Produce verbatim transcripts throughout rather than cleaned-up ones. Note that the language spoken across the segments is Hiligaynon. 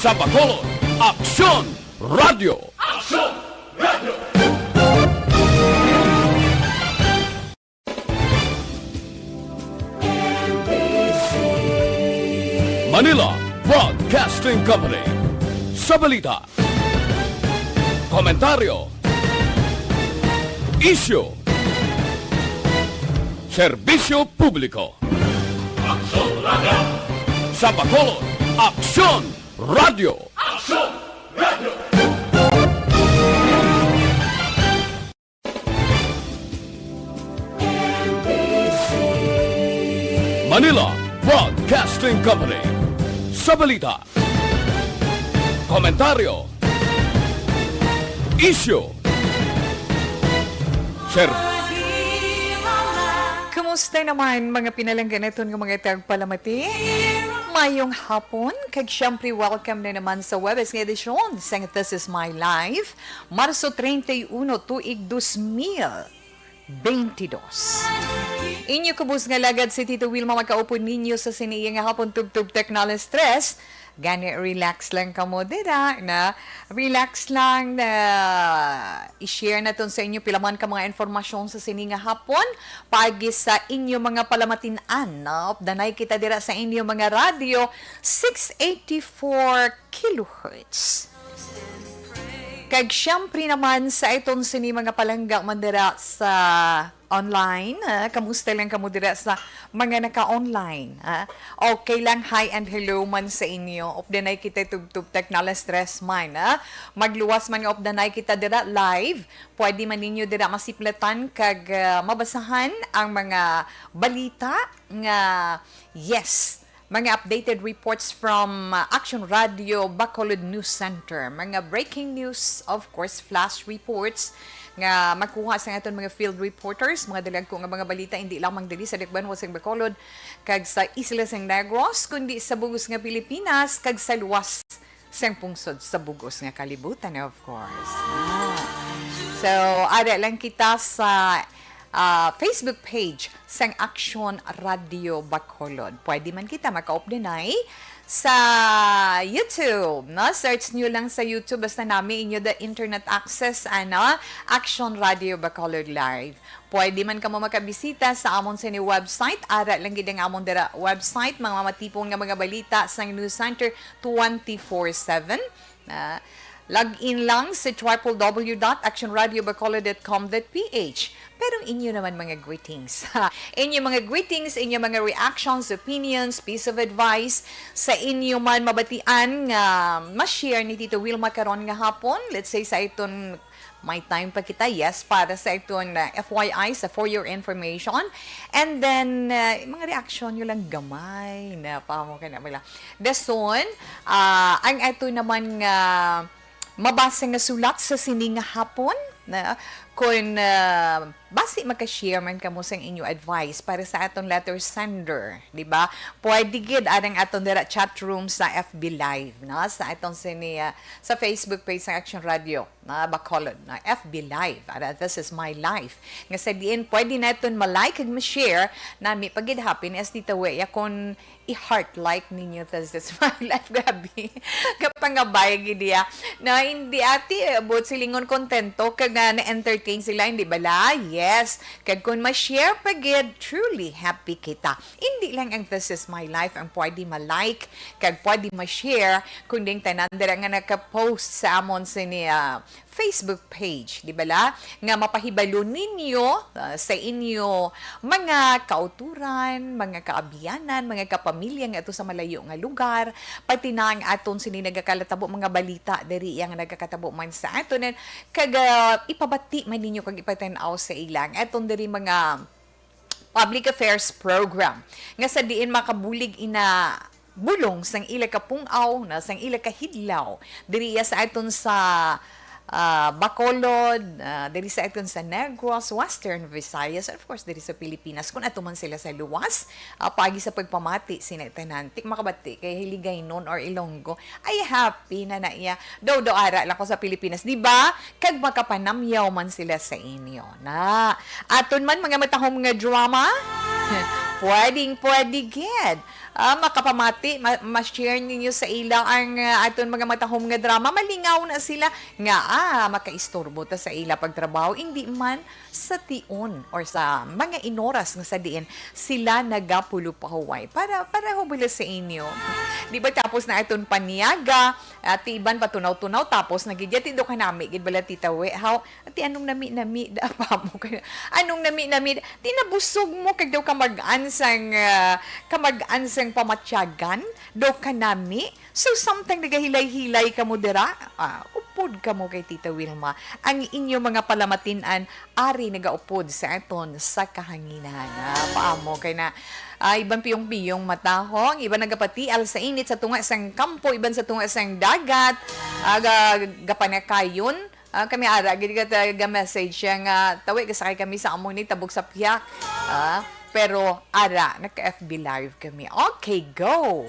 Sa Bacolod, Aksyon Radio. Manila Broadcasting Company. Sa balita, komentaryo, isyu, serbisyo publiko. Aksyon Radio. Sa Bacolod, Aksyon Radio. Aksyon Radio. Manila Broadcasting Company. Sa balita, komentaryo, isyu, ser- Kumusta naman, mga pinalangga naton nga mga tagpalamati? Mayong hapon, kag siyempre, welcome na naman sa Huwebes nga edisyon sang This Is My Life, Marso treinta y uno, tuig dos mil veintidós. Inyo kubos nga lagad si Tito Wilma, makaupod ninyo sa sini nga hapon, tubtob technology stress. Gani, relax lang kamo dira, na relax lang, na i-share naton sa inyo pila man ka mga informasyon sa sini nga hapon, paagi sa inyo mga palamatin-an, no? Updanay kita dira sa inyo mga radyo, six eighty-four kilohertz. Kag siyempre naman sa iton sini mga palangga man dira sa online, ah, kamusta lang kamo dira sa mga naka-online, ah? Okay lang, hi and hello man sa inyo. Updanay kita tubtob technology stress man, ah? Magluwas man nga updanay kita dira live, pwede man ninyo dira masiplatan kag, ah, mabasahan ang mga balita nga, yes, mga updated reports from, uh, Action Radio Bacolod News Center. Mga breaking news, of course, flash reports nga makuha sa aton mga field reporters, mga dalagko nga mga balita, hindi lamang diri sa Dakbayan sang Bacolod kag sa Isla sang Negros, kundi sa bug-os nga Pilipinas kag sa luwas sang pungsod sa bug-os nga kalibutan, of course. Ah. So, ara lang kita sa, ah, Facebook page sang Action Radio Bacolod. Pwede man kita makaupdanay sa YouTube, no? Search nyo lang sa YouTube, basta nami inyo the internet access, ano, Action Radio Bacolod Live. Pwede man kamo makabisita sa amon sini website. Ara lang gid ang amon dira website, mga matipon nga mga balita sang News Center twenty-four seven. Ah, log in lang sa triple W dot action radio bacolod dot com dot P H. Pero inyo naman mga greetings. Inyo mga greetings, inyo mga reactions, opinions, piece of advice sa inyo man mabatian nga ma-share ni Tito Wilma karon nga hapon. Let's say sa iton may time pa kita, yes, para sa iton, uh, F Y I, sa for your information. And then, uh, mga reaction nyo lang gamay na pa mo ka na wala. Dason, ah, ang ato naman nga mabasa nga sulat sa sini nga hapon, na kun, ah, basi maka-share man kamo sang inyo advice para sa aton letter sender, di ba? Pwede gid anang aton dira chat room sa F B Live, no? Sa aton sini, ah, sa Facebook page sa Action Radio na Bacolod, na F B Live, ara, This Is My Life. Nga sa diin, pwede naton ma-like kag ma-share, nami pa gid happy ni Astita Weya kung i-heart like ninyo, This Is My Life. Grabe. Kapangabay gid iya. Na hindi ati, eh, buot silingon kontento kag nga na-entertain sila, hindi bala? Yes. Kag kung ma-share pa gid, truly happy kita. Hindi lang ang This Is My Life ang pwede ma-like kag pwede ma-share, kundi ang tanan dira nga naka-post sa amon sini, ah, Facebook page, di bala? Nga mapahibalo ninyo, ah, sa inyo mga kauturan, mga kaabyanan, mga kapamilya nga ato sa malayo nga lugar, pati na ang aton sini nagakalatabo mga balita diri yang nagakatabo man sa aton, kag, ah, ipabati man ninyo kag ipatan-aw sa ila ang aton diri mga public affairs program nga sa diin makabulig ina bulong sang ila ka pung-aw, na sang ila ka hidlaw diri iya sa aton sa, ah, Bacolod, ah, diri sa aton sa Negros, Western Visayas, and of course diri sa Pilipinas. Kung ato man sila sa luwas, ah, paagi sa pagpamati sina tanan, ti makabati kay Hiligaynon or Ilonggo, ay happy na na iya. Daw, daw ara lang ko sa Pilipinas, di ba? Kag makapanamyaw man sila sa inyo. Na, aton man mga matahom nga drama. Pwedeng pwede gid. Ah, makapamati, ma-, ma-share ninyo sa ila ang, ah, aton mga matahom nga drama. Malingaw na sila nga, ah, makaistorbo ta sa ila pagtrabaho. Hindi man sa tion or sa mga inoras nga sa diin sila nagapulupahuway. Para, para hubala sa inyo. Di ba tapos na aton paniaga, at iban patunaw-tunaw, tapos nagidyati do kanami, gid bala, Tita We, how, ati anong nami-nami, da pa mo kay, anong nami-nami, ti nabusog mo, kag daw kamag-an sang, ah, kamag-an sang pamatyagan, daw kanami, so samtang nagahilay-hilay kamo dira, ah, upod kamo kay Tita Wilma, ang inyo mga palamatinan, ari nagaupod sa aton sa kahanginan. Ah, paamo kay na, ah, iban piyong-piyong matahong, iban nagapatial sa init sa tunga sang kampo, iban sa tunga sang dagat, ah, ga-, gapanakayon. Ah, kami ara, gid ka ta-, ga-message siya nga, "Tawi, gasakay kami sa amo ni tabog sa piyak." Ah, pero ara, nagka-F B Live kami. Okay, go!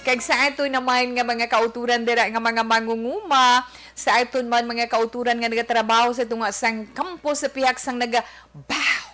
Kag sa ato naman nga mga kauturan dira nga mga mangunguma, sa aton man mga kauturan nga nagatrabaho sa tunga sang kampo sa pihak sang naga-, baw!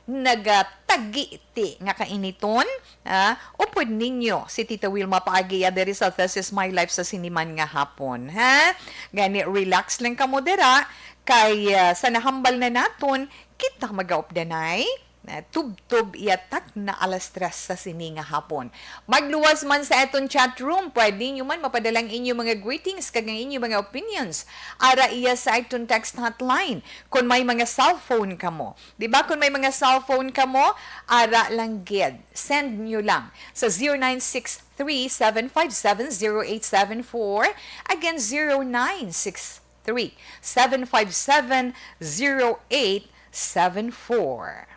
Nagatagiti nga kainiton, ah, upod ninyo si Tita Wilma paagi iya diri sa This Is My Life sa siniman nga hapon, ha? Gani, relax lang kamo dira, kay, ah, sa nahambal na naton, kita magaupdanay. Na tubtob iya tak na alas tres sa sini nga hapon. Magluwas man sa aton chat room, pwede nyo man mapadala ang inyo mga greetings kag ang inyo mga opinions. Ara iya sa aton text hotline, kung may mga cellphone kamo. Di ba, kung may mga cellphone kamo, ara lang gid. Send nyo lang sa zero nine six three, seven five seven, zero eight seven four. Again, zero nine six three, seven five seven, zero eight seven four.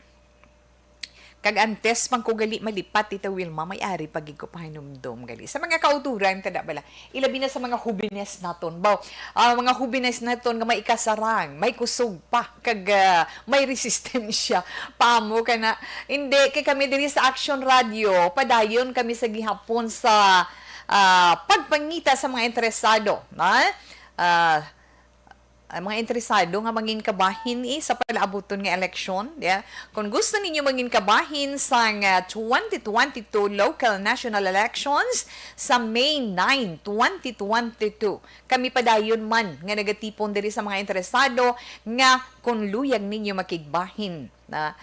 Kag antes man ko gali malipat, Tita Wilma, may ari pa gid ko pahinumdom gali sa mga kauturan, tada bala, ilabi na sa mga hubines naton. Baw, ah, mga hubines naton nga may ikasarang, may kusog pa, kag, ah, may resistensya. Pamo ka na. Hindi, kay kami diri sa Action Radio, padayon kami sa gihapon sa, ah, pagpangita sa mga interesado, ha? Ah, ang mga interesado nga mangin kabahin, eh, sa palaabuton nga eleksyon, yeah? Kung gusto ninyo mangin kabahin sang, ah, twenty twenty-two local national elections sa May nine, twenty twenty-two, kami padayon man nga nagatipon diri sa mga interesado nga kung luyag ninyo makigbahin, na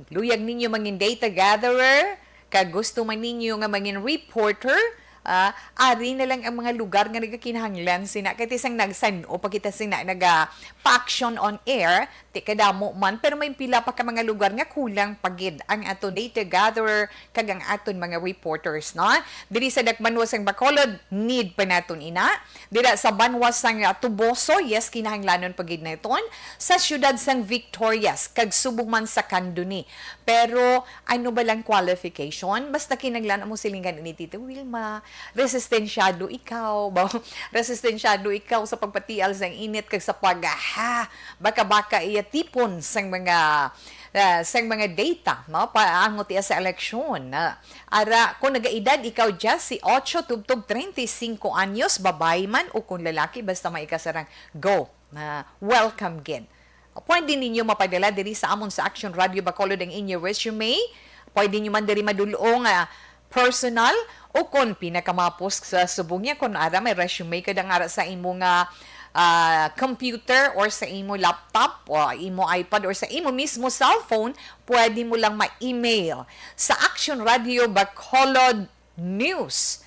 luyag ninyo mangin data gatherer, kag gusto man ninyo nga mangin reporter, ah, ari na lang ang mga lugar nga nagakinahanglan sina. Kay ti sang nagsan-o pa kita sina naga pa-action on air, ti kadamo man, pero may pila pa ka mga lugar nga kulang pa gid ang ato data gatherer kag ang aton mga reporters, no? Diri sa dakbanwa sang Bacolod, need pa naton ina. Dira sa banwa sang, ah, Toboso, yes, kinahanglanon pa gid naton. Sa siyudad sang Victorias, kag subong man sa Candoni. Pero ano ba lang qualification? Basta kinahanglan mo silingan ni Tita Wilma, resistensyado ikaw, ba? Resistensyado ikaw sa pagpatial sang init kag sa pag, ha, baka-baka iya tipon sang mga, ah, sang mga data, no? Paangot iya sa eleksyon, ah. Ara, kung nagaedad ikaw diyes y ocho tubtob treinta y cinco anyos, babayi man o kung lalaki, basta may ikasarang, go. Na welcome gid. Pwede ninyo mapadala diri sa amon sa Action Radio Bacolod ang inyo resume. Pwede nyo man diri madul-ong, ah, personal o kon pinakamapos sa subong niya, kon ara may resume ka dang ara sa imo nga, ah, computer or sa imo laptop o imo iPad or sa imo mismo cellphone, pwede mo lang ma-email sa Action Radio Bacolod News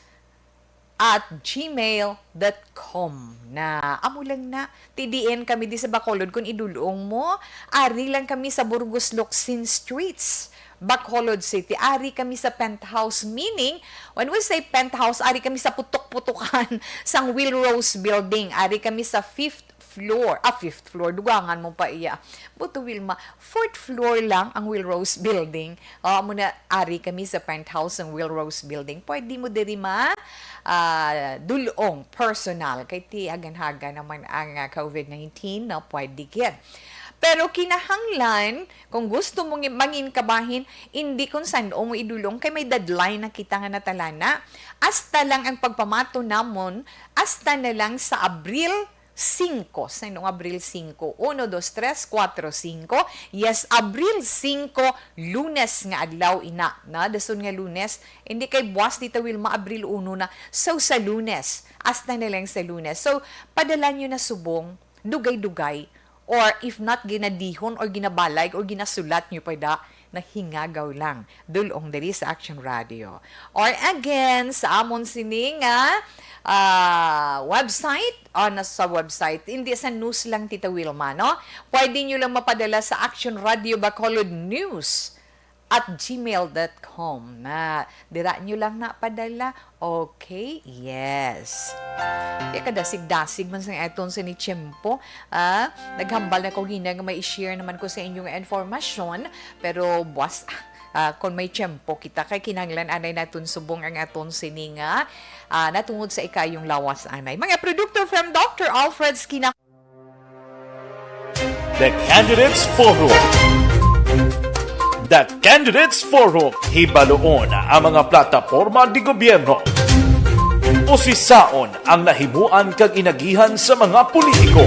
at gmail dot com. Na, amo lang na. Ti diin kami di sa Bacolod, kung idulong mo, ari lang kami sa Burgos Locsin Streets, Bacolod City. Ari kami sa penthouse, meaning, when we say penthouse, ari kami sa putok-putukan sang Will Rose Building. Ari kami sa fifth floor. Ah, fifth floor. Dugangan mo pa iya. Buto Wilma, fourth floor lang ang Will Rose Building. O, amo na, ari kami sa penthouse ng Will Rose Building. Pwede mo diri ma, ah, dulong personal. Kay ti hagan-hagan naman ang, ah, covid nineteen, no? Pwede gid. Pero kinahanglan, kung gusto mo ngi-, mangin kabahin, hindi kung san-o mo idulong, kay may deadline na kita nga natalana. Hasta lang ang pagpamato namon, hasta na lang sa Abril singko. Sa inong Abril singko. Uno, dos, tres, kuwatro, singko. Yes, Abril singko, Lunes nga adlaw ina. Na, dason nga Lunes, hindi kay buwas, Tita Wilma, Abril uno na. So, sa Lunes, hasta na lang sa Lunes. So, padala nyo na subong, dugay-dugay, or if not, ginadihon or ginabalag or ginasulat nyo pa da, nahingagaw lang. Dulong diri sa Action Radio. Or again, sa amon sini nga, ah, website, ah, nasa website, hindi sa news lang, Tita Wilma, no? Pwede nyo lang mapadala sa Action Radio Bacolod News at gmail dot com. Na, dira nyo lang na padala. Okay? Yes. Kaya kadasig-dasig man sa aton sa ni tiyempo. Ah, naghambal na ko gina nga may i-share naman ko sa inyo nga informasyon. Pero buwas, ah, kung may tiyempo kita, kay kinahanglan anay naton subong ang aton sini nga, ah, natungod sa ikayong lawas anay. Mga produkto from Doctor Alfred's Kina- The Candidates Forum. The Candidates Forum. Hibaluon ang mga plataporma di gobyerno. Usisaon ang nahimuan kag inagihan sa mga politiko.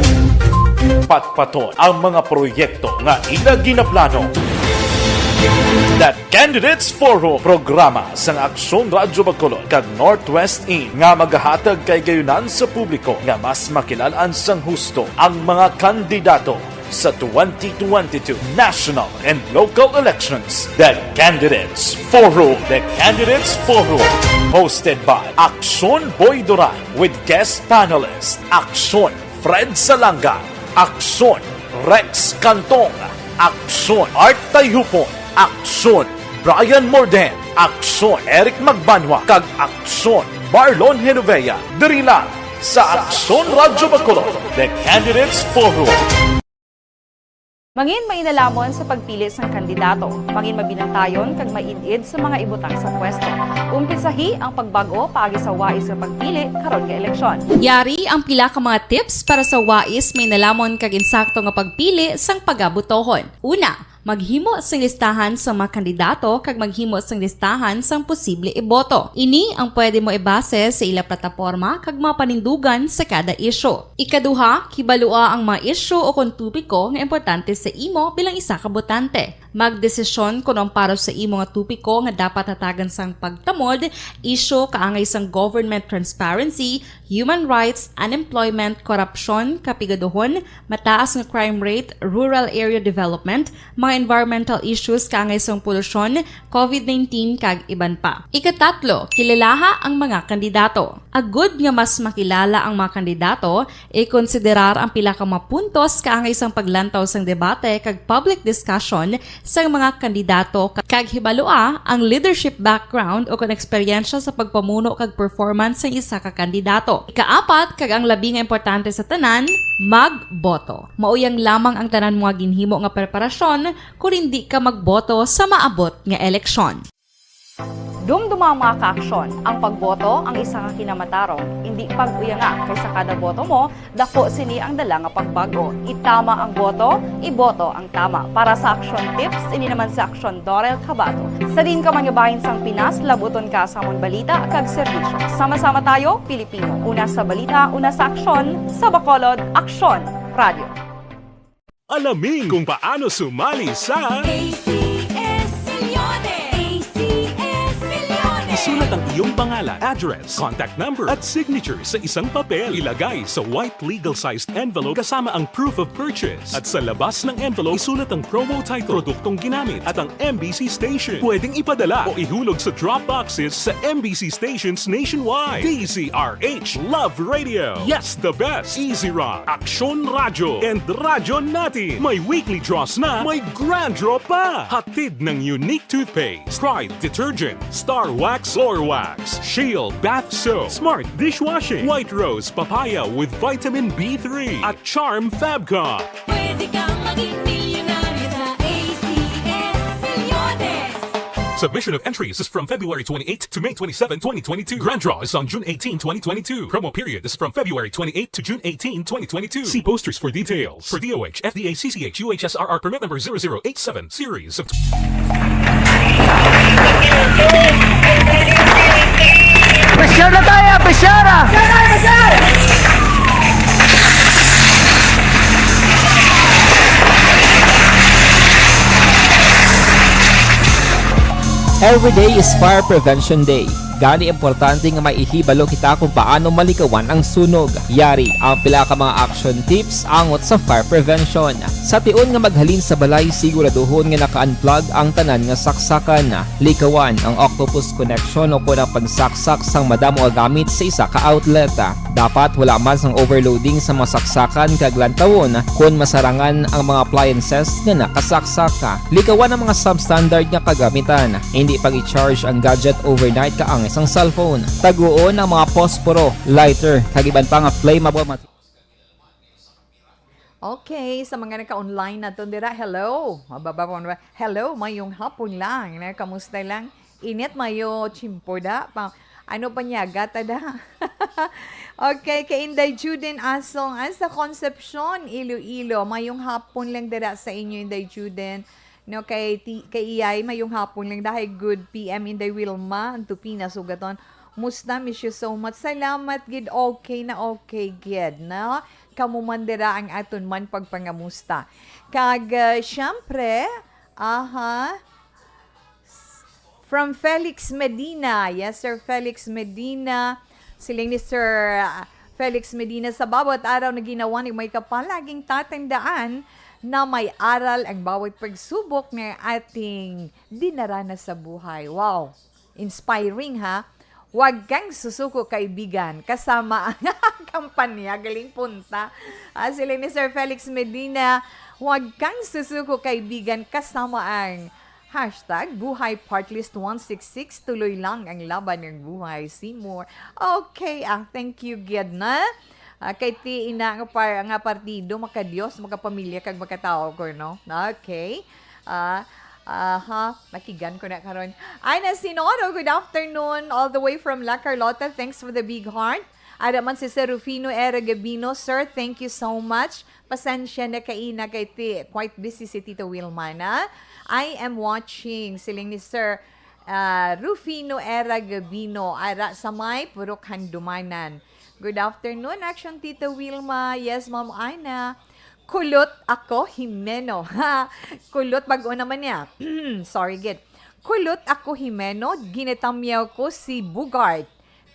Patpaton ang mga proyekto nga ila ginaplano. The Candidates Forum, programa sang Aksyon Radyo Bacolod kag Northwest In nga magahatag kay gayunan sa publiko nga mas makilalan sang husto ang mga kandidato sa twenty twenty-two national and local elections. The Candidates Forum. The Candidates Forum. Hosted by Aksyon Boy Duran with guest panelist Aksyon Fred Salanga, Aksyon Rex Cantong, Aksyon Art Tayupon, Aksyon Brian Morden, Aksyon Eric Magbanwa, kag Aksyon Marlon Genovea. Diri lang sa Aksyon Radyo Bacolod, The Candidates Forum. Mangin mainalamon sa pagpili sang kandidato. Mangin mabinantayon kag maid-id sa mga ibutang sa pwesto. Umpisahi ang pagbag-o paagi sa wais nga pagpili karon nga eleksyon. Yari ang pila ka mga tips para sa wais, mainalamon kag insakto nga pagpili sang pagabotohon. Una, maghimo sing listahan sa mga kandidato kag maghimo sing listahan sang posible iboto. Ini ang pwede mo ibase sa ila plataporma kag mga panindugan sa kada isyu. Ikaduha, kibalua ang mga isyu o kon topiko nga importante sa imo bilang isa ka botante. Magdesisyon kon ang para sa imo nga topiko nga dapat hatagan sang pagtamod, isyu kaangay sang government transparency, human rights, unemployment, korupsyon, kapigaduhon, mataas nga crime rate, rural area development, mga environmental issues kaangay sang polusyon, covid nineteen, kag iban pa. Ikatatlo, kilalaha ang mga kandidato. Agud nga mas makilala ang mga kandidato, ikonsiderar ang pila ka mga puntos kaangay sang paglantaw sang debate kag public discussion sang mga kandidato, ka-, kag hibalua ang leadership background o kon eksperyensya sa pagpamuno kag performance sang isa ka kandidato. Ikaapat, kag ang labi nga importante sa tanan, magboto. Mao yang lamang ang tanan mo nga ginhimo nga preparasyon kon hindi ka magboto sa maabot nga eleksyon. Dumduma ang mga kaaksyon. Ang pagboto ang isa ka kinamatarong. Indi pag-uyanga, kay sa kada boto mo, dako sini ang dala nga pagbag-o. Itama ang boto, iboto ang tama. Para sa aksyon tips, ini naman si Aksyon Dorel Cabato. Sa diin ka man nga bahin sang Pinas, labuton ka sa amon balita kag serbisyo. Sama-sama tayo, Pilipino. Una sa balita, una sa aksyon, sa Bacolod, Aksyon Radio. Alamin kung paano sumali sa A C S Milyones! A C S Milyones! Isulat ang iyong pangalan, address, contact number, at signature sa isang papel. Ilagay sa white legal-sized envelope kasama ang proof of purchase. At sa labas ng envelope, isulat ang promo title, produktong ginamit, at ang M B C station. Pwedeng ipadala o ihulog sa drop boxes sa M B C stations nationwide. D Z R H, Love Radio. Yes, the best. Easy Rock, Aksyon Radyo, and Radyo Natin. May weekly draws na, may grand draw pa. Hatid ng Unique Toothpaste, Pride Detergent, Star Wax Floor Wax, Shield Bath Soap, Smart Dishwashing, White Rose Papaya with Vitamin B three, at Charm Fabcon. Pwede kang maging milyonaryo sa A C S Milyones. Submission of entries is from February twenty-eighth to May twenty-seven, twenty twenty-two. Grand draw is on June eighteen, twenty twenty-two. Promo period is from February twenty-eighth to June eighteen, twenty twenty-two. See posters for details. For D O H, F D A, C C H, U H S R R permit number zero zero eight seven, series of Presyar na tayo, presyar na! Every day is Fire Prevention Day. Gani, importante nga may ihibalo kita kung paano malikawan ang sunog. Yari ang pila ka mga action tips angot sa fire prevention. Sa tion nga maghalin sa balay, siguraduhon nga naka-unplug ang tanan nga saksakan. Likawan ang octopus connection o kon ang pagsaksak sang madamo nga gamit sa isa ka outlet. Dapat wala man sang overloading sa mga saksakan kag lantawon kon masarangan ang mga appliances nga nakasaksak. Likawan ang mga substandard nga kagamitan. Hindi pag-i-charge ang gadget overnight kaangay sang cellphone. Taguon ang mga posporo, lighter, kag iban pa nga flammable mat- Okay, sa mga naka-online naton dira, hello. Mababa po na ba? Hello, mayong hapon lang. Na, kamusta lang? Init, mayo, chimpo da. Pa, ano pa niya? Gata da. Okay, kay Inday Juden Asong, ah, sa Concepcion, Iloilo. Mayong hapon lang dira sa inyo, Inday Juden. No, kay ti-, kay Iyay, mayong hapon lang dahay. Good P M, Inday Wilma, ang Tupina, sugaton. Musta, miss you so much. Salamat gid, okay na okay gid, no? Kamo man dira ang aton man pagpangamusta. Kag, uh, syempre, aha, from Felix Medina. Yes, Sir Felix Medina. Siling ni Sir, uh, Felix Medina, sa bawat araw na ginawa ni may kapalaging tatandaan na may aral ang bawat pagsubok na ating dinarana sa buhay. Wow! Inspiring, ha? Huwag kang susuko, kaibigan. Kasama ang kampanya. Galing punta. Ah, sila ni Sir Felix Medina, "Huwag kang susuko, kaibigan." Kasama ang hashtag Buhay Partlist one six six. Tuloy lang ang laban ng buhay. See more. Okay, ah, thank you, gid na. Ah, kay ti ina nga par-, nga partido, makadios, makapamilya, kag makatawo ko, no? Okay. Ah, aha, nakigan ko na karon. Ana Sinoro, good afternoon, all the way from La Carlota. Thanks for the big heart. Ada man si Sir Rufino Era Gabino, "Sir, thank you so much." Pasensya na kaina kay ti, quite busy si Tito Wilma na. "I am watching," siling ni Sir, ah, Rufino Era Gabino, ara sa may Purok Handumanan. Good afternoon, Action Tita Wilma. Yes, Ma'am Ana. Kulot ako, Jimeno. Ha? Kulot, bag-o naman niya. Sorry, gid. Kulot ako, Jimeno. Ginatamyaw ko si Bugart,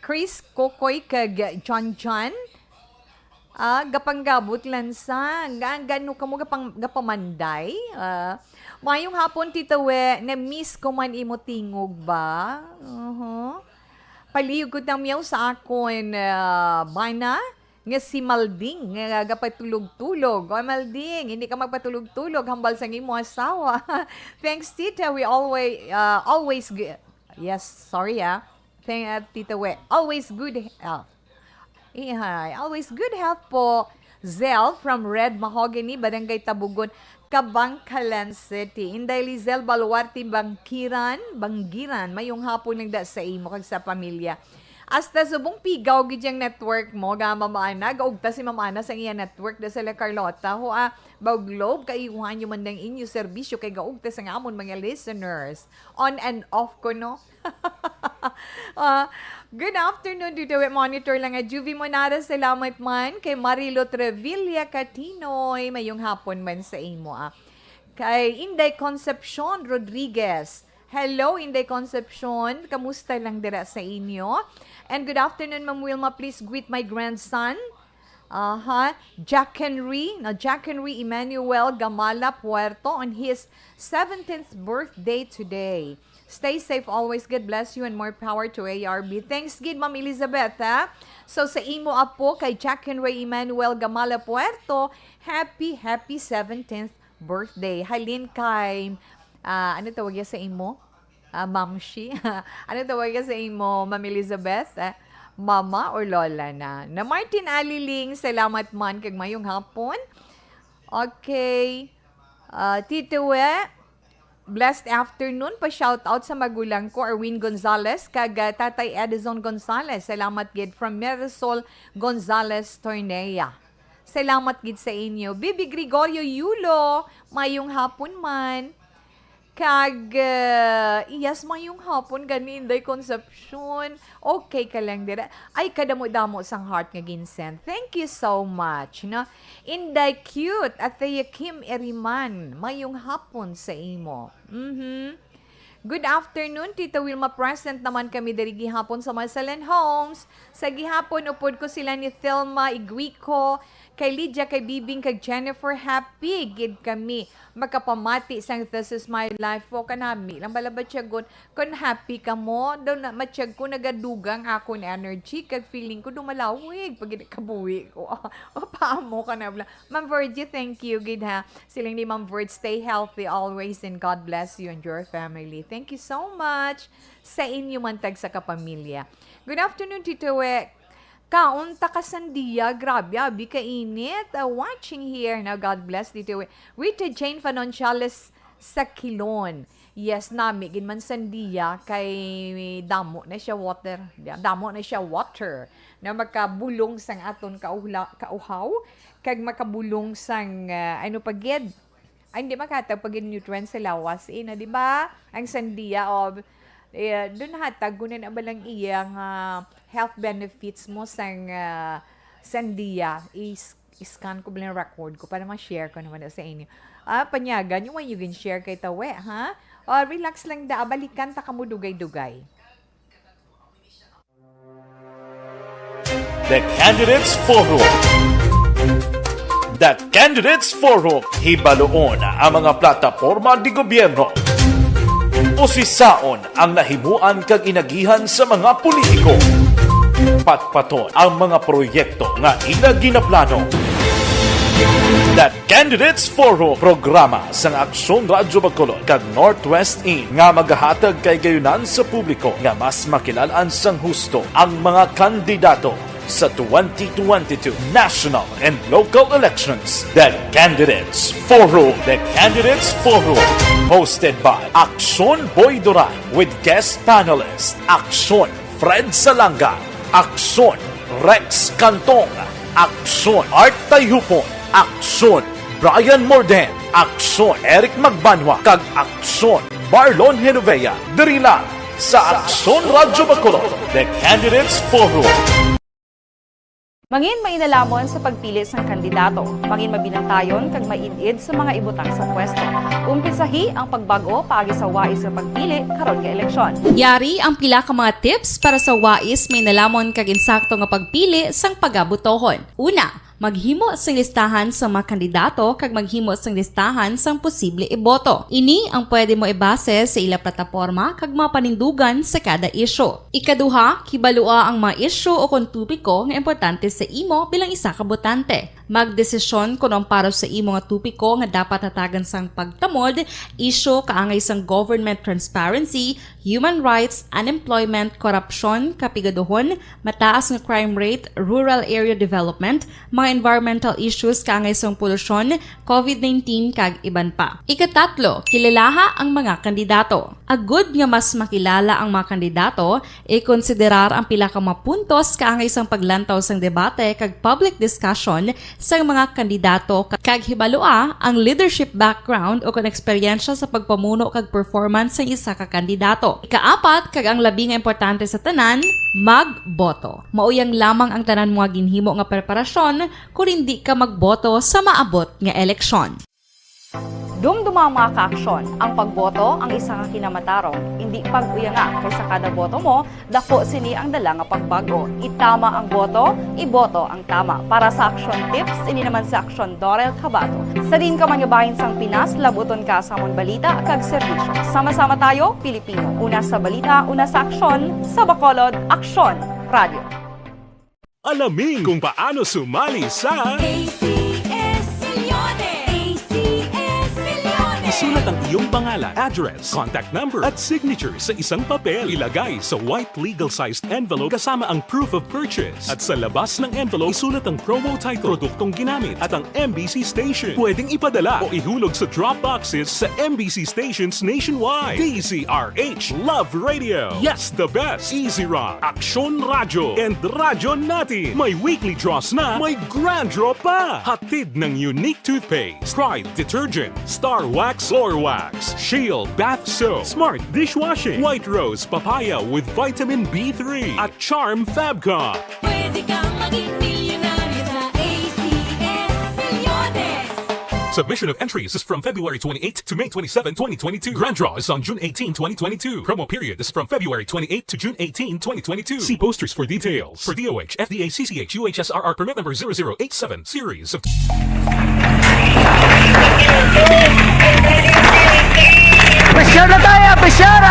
Chris, Kokoy, kag John John. Ah, gapanggabot lang sa. Ga-, gano kamo gapang-, gapamanday? Ah, mayong hapon, Tita We. Na-miss ko man imo tingog ba? Uh-huh. Palihog ko tamyaw sa akon, ah, bana nga si Malding nga gapatulog-tulog. O, Malding, hindi ka magpatulog-tulog, hambal sang imo asawa. Thanks, Tita. We always, ah, always g-, yes, sorry, ah. Thank, ah, Tita We. Always good health. Ihay, always good health po. Zel from Red Mahogany, Barangay Tabugon, Kabangkalan City. Inday Lizel Baluarte Bangkiran, Banggiran, mayong hapon lang da sa imo kag sa pamilya. Hasta subong pigaw gid yang network mo, ga Ma'am Ana. Gaugta si Ma'am Ana sang iya network da sa La Carlota. Ho, ah, Bauglob, kaiuhan nyo man ang inyo serbisyo kay gaugta sang amon mga listeners. On and off ko, no? Ah, good afternoon, Dudawe. Monitor lang nga Juvie Monara. Salamat man kay Marilo Trevilla Catinoy. Mayong hapon man sa imo, ah. Kay Inday Concepcion Rodriguez. Hello, Inday Concepcion. Kamusta lang dira sa inyo? And good afternoon, Ma'am Wilma. Please greet my grandson. Aha. Jack Henry. No, Jack Henry Emmanuel Gamala Puerto on his seventeenth birthday today. Stay safe always. God bless you and more power to A R B. Thanks gid, Ma'am Elizabeth, ha? So, sa imo apo kay Jack Henry Emmanuel Gamala Puerto, happy, happy seventeenth birthday. Halin kay, ah, ano tawag ya sa imo? Ah, Mamshi? Ano tawag ya sa imo, Ma'am Elizabeth? Ah, mama or lola na? Na Martin Aliling, salamat man kag mayong hapon. Okay. Ah, Tito We, blessed afternoon. Pa-shoutout sa magulang ko, Erwin Gonzalez, kag, ah, Tatay Edison Gonzalez. Salamat gid from Marisol Gonzalez Tornea. Salamat gid sa inyo. Bibi Gregorio Yulo, mayong hapon man. Kag, ah, iyas, mayong hapon gani, Inday Concepcion. Okay ka lang dira. Ay, kadamo-damo sang heart nga ginsend. Thank you so much, no? Inday Cute, Athea Kim Eriman, mayong hapon sa imo. Mhm. Good afternoon, Tita Wilma. Present naman kami diri gihapon sa Marcelen Homes. Sa gihapon, upod ko sila ni Thelma Iguico, kay Lydia, kay Bibing, kag Jennifer. Happy gid kami makapamati sang This Is My Life po. Kanami lang bala ba, Tiyagon? Kon happy ka mo, daw na, matyag ko nagadugang akon energy, kag feeling ko dumalawig pag kabuhi ko. O, paamo ka na bala. Ma'am Virgie, thank you gid, ha. Siling ni Ma'am Virg, "Stay healthy always and God bless you and your family." Thank you so much sa inyo man tag sa kapamilya. Good afternoon, Tito We. Kaon ta ka sandiya. Grabe, abi ka init. Uh, watching here. Now, God bless, Tito We. Rita Jane Fanonchales sa Kilon. Yes, nami gid man sandiya kay damo na siya water. Damo na siya water na makabulong sang aton kauhla-, kauhaw, kag makabulong sang, ah, ano pa gid? Ay, hindi, makatag pa gid nutrients sa lawas. Eh, na, di ba? Ang sandiya, o, eh, doon hatag, guna na ba lang iya nga health benefits mo sang, ah, sandiya? Is, scan ko ba lang record ko para ma-share ko naman sa inyo. Ah, panyagan, yung when you can share kay Tawe, ha? O, relax lang da, balikan ta kamo dugay-dugay. The Candidates Forum. The Candidates Forum. Hibaluon ang mga plataporma di gobyerno. Usisaon ang nahimuan kag inagihan sa mga politiko. Patpaton ang mga proyekto nga ila ginaplano. The Candidates Forum, programa sang Aksyon Radyo Bacolod kag Northwest In nga magahatag kay gayunan sa publiko nga mas makilal-an sang husto ang mga kandidato sa twenty twenty-two national and local elections. The Candidates Forum. The Candidates Forum, hosted by Aksyon Boy Duran with guest panelist Aksyon Fred Salanga, Aksyon Rex Cantong, Aksyon Art Tayhupon, Aksyon Brian Morden, Aksyon Eric Magbanwa, kag Aksyon Marlon Genovea. Diri lang sa Aksyon Radyo Bacolod, The Candidates Forum. Mangin mainalamon sa pagpili sang kandidato. Mangin mabinantayon kag maid-id sa mga ibutang sa pwesto. Umpisahi ang pagbag-o paagi sa wais nga pagpili karon nga eleksyon. Yari ang pila ka mga tips para sa wais, mainalhamon kag insakto nga pagpili sang pagabotohon. Una, maghimo sing listahan sa mga kandidato kag maghimo sing listahan sang posible iboto. Ini ang pwede mo ibase sa ila plataporma kag mga panindugan sa kada isyu. Ikaduha, kibalua ang mga isyu ukon topiko nga importante sa imo bilang isa ka botante. Magdesisyon kon ang para sa imo nga topiko nga dapat hatagan sang pagtamod, isyu kaangay sang government transparency, human rights, unemployment, korupsyon, kapigaduhon, mataas nga crime rate, rural area development, mga environmental issues kaangay sang polusyon, covid nineteen, kag iban pa. Ikatatlo, kilalaha ang mga kandidato. Agud nga mas makilala ang mga kandidato, ikonsiderar ang pila ka mga puntos kaangay sang paglantaw sang debate kag public discussion sang mga kandidato, ka-, kag hibalua ang leadership background o kon eksperyensya sa pagpamuno kag performance sang isa ka kandidato. Ikaapat, kag ang labi nga importante sa tanan, magboto. Mao yang lamang ang tanan mo nga ginhimo nga preparasyon kon hindi ka magboto sa maabot nga eleksyon. Dumduma, mga kaaksyon, ang pagboto ang isa ka kinamatarong. Indi pag-uyanga, kay sa kada boto mo, dako sini ang dala nga pagbag-o. Itama ang boto, iboto ang tama. Para sa Aksyon Tips, ini naman si Aksyon Dorel Cabato. Sa diin ka man nga bahin sang Pinas, labuton ka sa amon balita kag serbisyo. Sama-sama tayo, Pilipino. Una sa balita, una sa aksyon, sa Bacolod, Aksyon Radio. Alamin kung paano sumali sa A C S Millones. A C S Millones. Isulat ang iyong pangalan, address, contact number, at signature sa isang papel. Ilagay sa white legal-sized envelope kasama ang proof of purchase. At sa labas ng envelope, isulat ang promo title, produktong ginamit, at ang M B C station. Pwedeng ipadala o ihulog sa drop boxes sa M B C stations nationwide. D Z R H, Love Radio. Yes, the best. Easy Rock, Aksyon Radyo, and Radyo Natin. May weekly draws na, may grand draw pa. Hatid ng Unique Toothpaste, Pride Detergent, Star Wax Floor Wax, Shield Bath Soap, Smart Dishwashing, White Rose Papaya with Vitamin B three, at Charm Fabcon. Pwede kang maging milyonaryo sa A C S Millones. Submission of entries is from February twenty-eighth to May twenty-seven, twenty twenty-two. Grand draw is on June eighteenth, twenty twenty-two. Promo period is from February twenty-eighth to June eighteenth, twenty twenty-two. See posters for details. For D O H, F D A, C C H, U H S R R permit number zero zero eight seven, series of Pressure na tayo, pressure!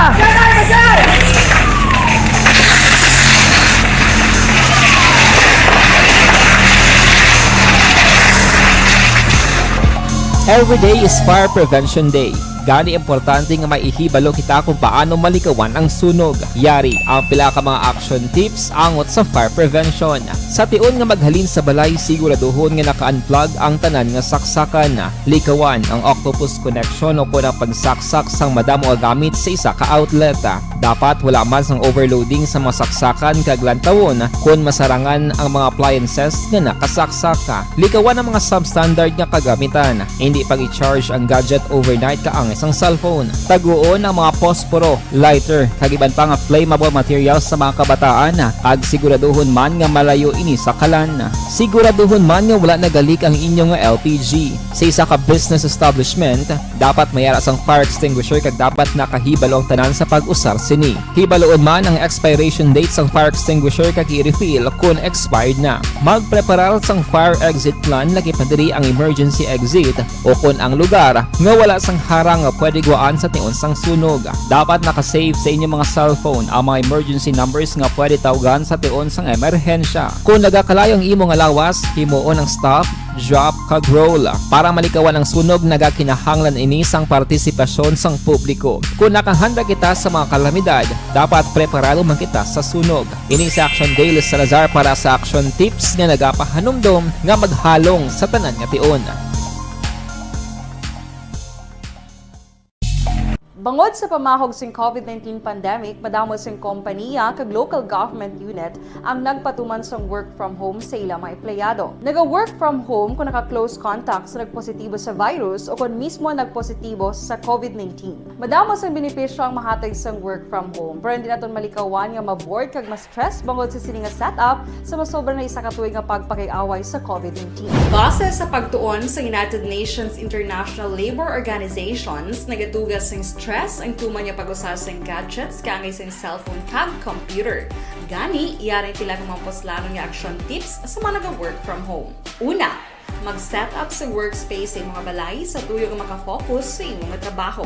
Every day is Fire Prevention Day. Gani, importante nga maihibalo kita kung paano malikawan ang sunog. Yari ang pila ka mga action tips angot sa fire prevention. Sa tion nga maghalin sa balay, siguraduhon nga naka-unplug ang tanan nga saksakan. Likawan ang octopus connection o kon ang pagsaksak sang madamo nga gamit sa isa ka outlet. Dapat wala man sang overloading sa mga saksakan kag lantawon kon masarangan ang mga appliances nga nakasaksak. Likawan ang mga substandard nga kagamitan. Hindi pag-i-charge ang gadget overnight kaangay sang cellphone. Taguon ang mga posporo, lighter, kag iban pa nga flammable materials sa mga kabataan, kag siguraduhon man nga malayo ini sa kalan. Siguraduhon man nga wala nagalik ang inyo nga L P G. Sa isa ka business establishment, dapat may ara sang fire extinguisher kag dapat nakahibalo ang tanan sa pag-usar sini. Hibaluon man ang expiration date sang fire extinguisher kag i-refill kon expired na. Magpreparar sang fire exit plan, lakip na diri ang emergency exit o kon ang lugar nga wala sang harang nga pwede gwaan sa tion sang sunog. Dapat naka-save sa inyo mga cellphone ang mga emergency numbers nga pwede tawgan sa tion sang emerhensya. Kon nagakalayo ang imo nga lawas, himuon ang stop, drop, kag roll. Para malikawan ang sunog, nagakinahanglan ini sang partisipasyon sang publiko. Kon nakahanda kita sa mga kalamidad, dapat preparado man kita sa sunog. Ini si Action Dale Salazar para sa Action Tips nga nagapahanumdom nga maghalong sa tanan nga tion. Bangod sa pamahog sing COVID nineteen pandemic, madamo sing kompaniya kag local government unit ang nagpatuman sang work from home sa ila mga empleyado. Naga-work from home kon naka-close contact sa nagpositibo sa virus o kon mismo nagpositibo sa COVID nineteen. Madamo sang benepisyo ang mahatag sang work from home, pero hindi naton malikawan nga ma-bored kag ma-stress bangod sa sini nga setup sa masobra na isa ka tuig nga pagpakig-away sa COVID nineteen. Base sa pagtuon sa United Nations International Labor Organizations, nagatuga sing stress ang tuman nga pag-usa sing gadgets kaangay sing cellphone kag computer. Gani, yari ang pila ka mga puslanon nga action tips sa mga naga-work from home. Una, mag-set up sa workspace sa imo nga balay sa tuyo nga maka-focus sa imo nga trabaho.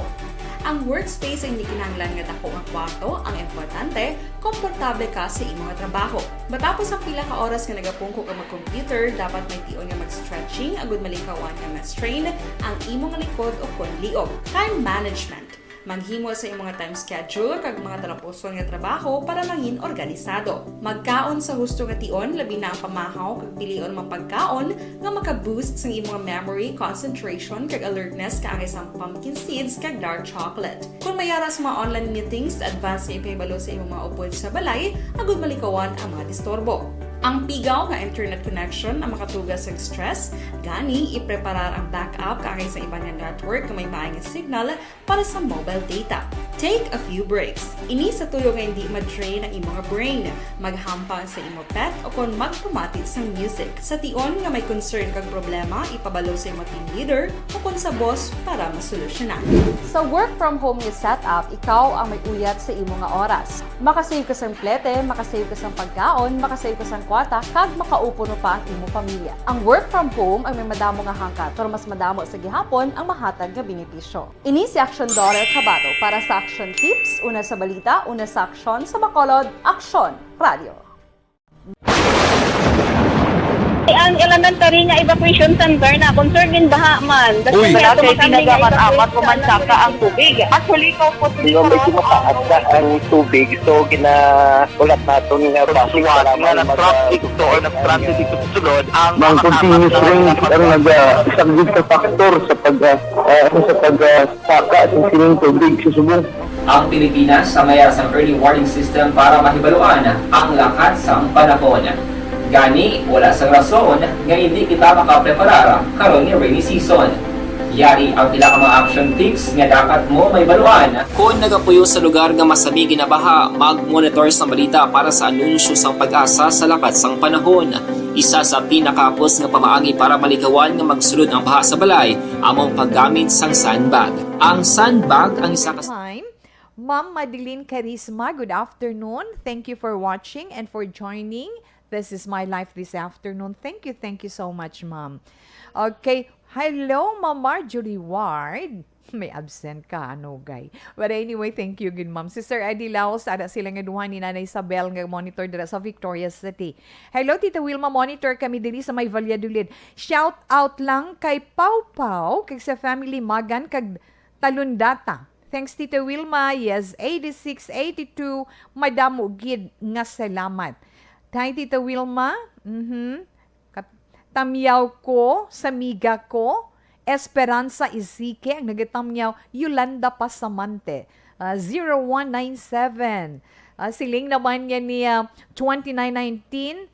Ang workspace ay hindi kinahanglan nga dako nga kwarto, ang importante, komportable ka sa imo nga trabaho. Matapos ang pila ka oras nga nagapungko ka mag-computer, dapat may tion nga mag-stretching agud malikawan nga ma-strain ang imo nga likod o kon liog. Time management. Maghimo sa imo nga time schedule kag mga talapuson nga trabaho para mangin organisado. Magkaon sa husto nga tion, labi na ang pamahaw, kag pilion ang mga pagkaon nga maka-boost sang imo nga memory, concentration, kag alertness, kaangay sang pumpkin seeds kag dark chocolate. Kon may ara sa mga online meetings, advance nga ipahibalo sa imo mga upod sa balay agud malikawan ang mga disturbo. Ang pigaw nga internet connection ang makatuga sa stress, gani ipreparar ang backup kaangay sa iban nga network nga may maay nga signal para sa mobile data. Take a few breaks. Ini sa tuyo nga hindi ma-drain ang imo nga brain. Maghampang sa imo pet o kon magpamati sang music. Sa tion nga may concern kag problema, ipabalo sa imo team leader o kon sa boss para masolusyonan. Sa work from home nga setup, ikaw ang may uyat sa imo nga oras. Makasave ka sang plete, makasave ka sang pagkaon, makasave ka sang kwarta, kag makaupo pa ang imo pamilya. Ang work from home ay may madamo nga hangkat, pero mas madamo sa gihapon ang mahatag nga benepisyo. Ini si Action Daughter Kabato para sa Action Tips, una sa balita, una sa aksyon, sa Bacolod, Aksyon Radio. Ang elementary nga evacuation center na concern din baha man. Uy. Wala kay ginagamit-amat ko man saka ang tubig. Actually, ko po. Hindi, medyo mataas na ang tubig. So, gina-, ulat naton nga base nga mag-, nag-traffic to or nag-transit dito sa sulod, ang mga continuous rain ang nag-, ah, isang big factor sa pag, ah, ah, sa pag, ah, saka sa sining tubig sa subong. Ang Pilipinas ang may sang early warning system para mahibaluan ang lakat sang panahon. Gani, wala sang rason nga hindi kita makapreparar karon nga rainy season. Yari ang pila ka mga action tips nga dapat mo mahibaluan. Kon nagapuyo sa lugar nga masami ginabaha, mag-monitor sa balita para sa anunsyo sang PAGASA sa lakat sang panahon. Isa sa pinakahapos nga pamaagi para malikawan nga magsulod ang baha sa balay amo ang paggamit sang sandbag. Ang sandbag ang isa ka Time, Ma'am Madeline Carisma, good afternoon. Thank you for watching and for joining. This is my life this afternoon. Thank you, thank you so much, ma'am. Okay. Hello, Ma'am Marjorie Ward. May absent ka, ano, gay? But anyway, thank you, good ma'am. Sister Eddie Laos, ada sila nga duha ni Nanay Isabel nga monitor dira sa Victoria City. Hello, Tita Wilma, monitor kami diri sa may Valladolid. Shout out lang kay Pau Pau, kag sa family Magan, kag Talundata. Thanks, Tita Wilma. Yes, eighty-six eighty-two, madamo gid nga salamat. Hi, Tita Wilma. Mhm. Kap-, tamyaw ko sa miga ko, Esperanza Isique, ang nagatamyaw, Yolanda Pasamante, ah, zero one nine seven. Ah, siling naman niya niya, twenty-nine nineteen,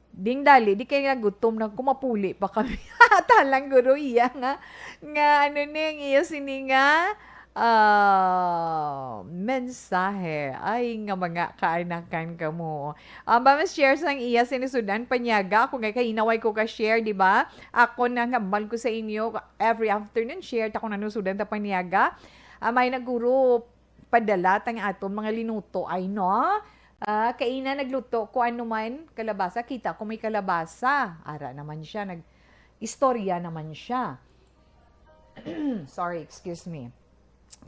ding dali, di kay nagutom na, kumapuli pa kami. Talang guro iya nga, nga ano ni, ang iya sini nga, ah, mensahe. Ay, nga mga kaanakan kamo. Ang ba, mas share sang iya sinisudan, panyaga. Ako nga, kainaway ko ka-share, di ba? Ako na nga, bal ko sa inyo, every afternoon, share, ta ko nanusudan, ta panyaga. Ah, may naguro, padala, tang aton mga linuto, ay, no? Ah, kaina nagluto ko, ano man, kalabasa. Kita ko may kalabasa. Ara naman siya, nag-istorya naman siya. Sorry, excuse me.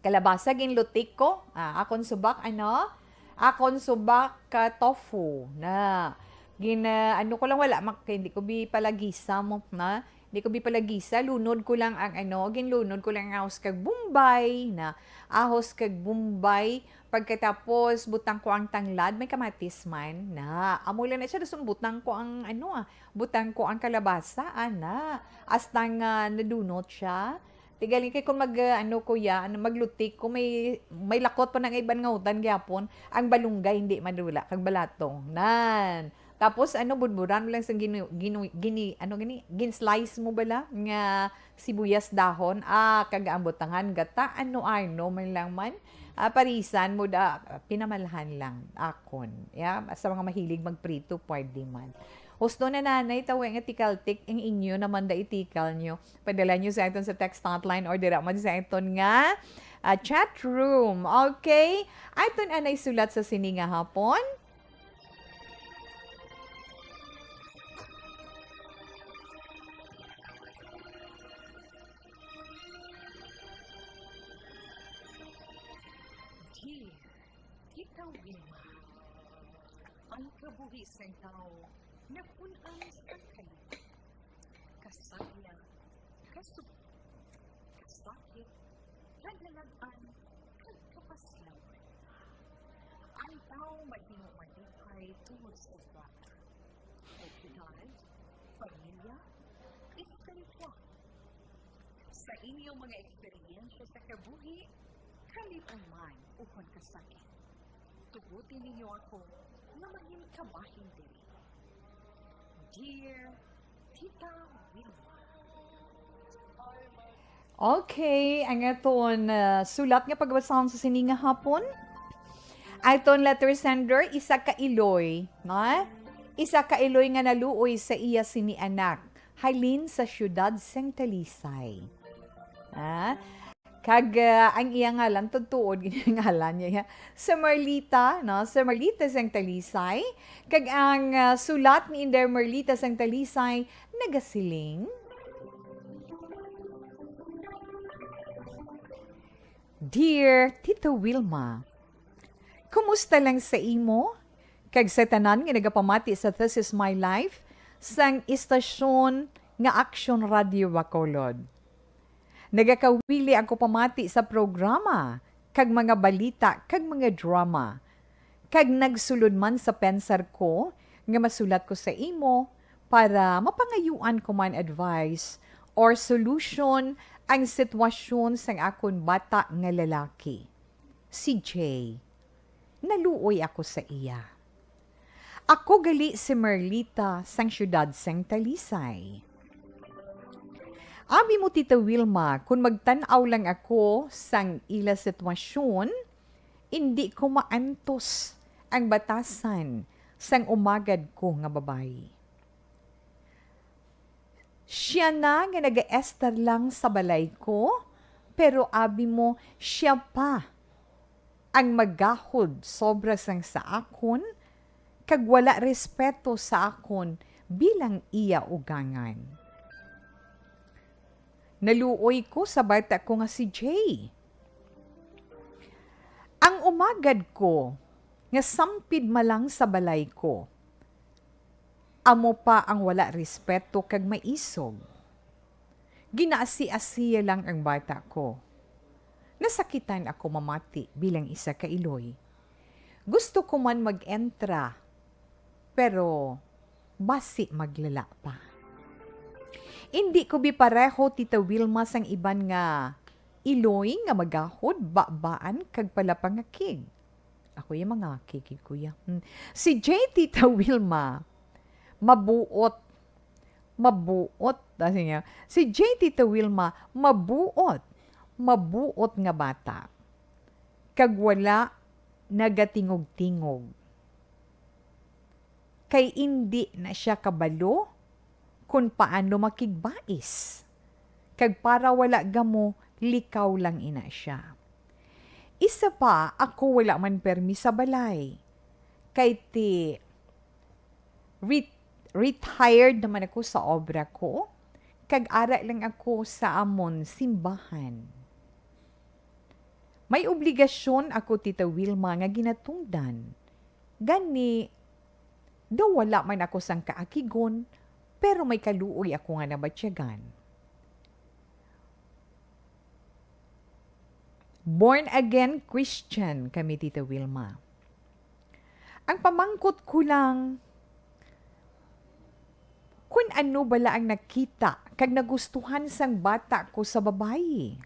Kalabasa, ginlutik ko. Ah, akon subak, ano? Akon subak ka tofu na gin-, ah, ano ko lang, wala, mak-, hindi ko bi palagisa mo, na? Hindi ko bi palagisa. Lunod ko lang ang, ano, ginlunod ko lang ang ahos kag Bombay na. Ahos kag Bombay. Pagkatapos, butang ko ang tanglad. May kamatis man na. Amo lang na siya. Dason butang ko ang, ano, ah, butang ko ang kalabasa, ana. Hasta nga nadunot siya. Tigaling kay kung mag, ah, ano ko ya, ano, maglutik ko, may, may lakot pa na nga iban nga utan gyapon. Ang balunggay hindi madula, kag balatong. Nan. Tapos, ano, budburan mo lang sa ginu-, ginu-, gini-, ano gani, gin-slice mo bala nga sibuyas dahon. Ah, kag ang butangan gata, ano, ano man lang man. Ah, parisan mo da, pinamalhan lang, akon. Ya, sa mga mahilig magprito, pwede man. Husto na, nanay, tawi nga tikaltik, ang inyo naman da itikal nyo. Padala nyo sa aton sa text hotline or dira man sa aton nga, ah, chat room. Okay? Aton anay sulat sa sini nga hapon. Dear Tita Wilma, ang kabuhi sang tawo napun-an sa kalit, kasayang, kasug-, kasakit, kadalag-an, kag kapaslawan. Ang tawo mahimo malipay tungod sa bata, edad, pamilya, espiritual. Sa inyo mga eksperyensya sa kabuhi, kalipay man ukon kasakit, tuguti ninyo ako nga manginkabahin diri. Dear Tita Wilma. Okay, ang aton, ah, sulat nga pagbasahon sa sini nga hapon. Aton letter sender, isa ka Iloy, ha? Isa ka Iloy nga naluoy sa iya sini anak, halin sa siyudad sang Talisay. Ha? Kag, ah, ang iya ngalan, tutuod gid ang ngalan niya, ya. Si Merlita, no? Si Merlita sang Talisay. Kag ang, ah, sulat ni Inday Merlita sang Talisay, nagasiling, Dear Tito Wilma, kumusta lang sa imo? Kag sa tanan nga nagapamati sa This Is My Life sang istasyon nga Action Radio Bacolod. Nagakawili ako pamati sa programa, kag mga balita, kag mga drama. Kag nagsulod man sa pensar ko nga masulat ko sa imo para mapangayuan ko man advice or solution ang sitwasyon sang akon bata nga lalaki, si Jay. Naluoy ako sa iya. Ako gali si Merlita sang siyudad sang Talisay. Abi mo, Tita Wilma, kun magtan-aw lang ako sang ila sitwasyon, indi ko maantos ang batasan sang umagad ko nga babayi. Sia na nga nagaestar lang sa balay ko, pero abi mo, sia pa ang magahod sobra sang sa akon, kag wala respeto sa akon bilang iya ugangan. Naluoy ko sa bata ko nga si Jay. Ang umagad ko nga sampid ma lang sa balay ko, amo pa ang wala respeto kag maisog. Ginaasi-asiya lang ang bata ko. Nasakitan ako mamati bilang isa ka iloy. Gusto ko man mag-entra, pero basi maglala pa. Indi ko bi pareho, Tita Wilma, sang iban nga iloy nga magahod, babaan, kag palapangakig. Ako yung mga kiki, kuya. Hmm. Si J Tita Wilma, mabuot. Mabuot. Kasi niya, si J Tita Wilma, mabuot. Mabuot nga bata. Kag wala nagatingog-tingog. Kay indi na siya kabalo kon paano makigbais. Kag para wala gamo, likaw lang ina siya. Isa pa, ako wala man permi sa balay. Kay ti, re-, retired naman ako sa obra ko, kag ara lang ako sa amon simbahan. May obligasyon ako, Tita Wilma, nga ginatungdan. Gani, daw wala man ako sang kaakigon, pero may kaluoy ako nga nabatyagan. Born again Christian kami, Tita Wilma. Ang pamangkot ko lang, kun ano bala ang nakita kag nagustuhan sang bata ko sa babayi.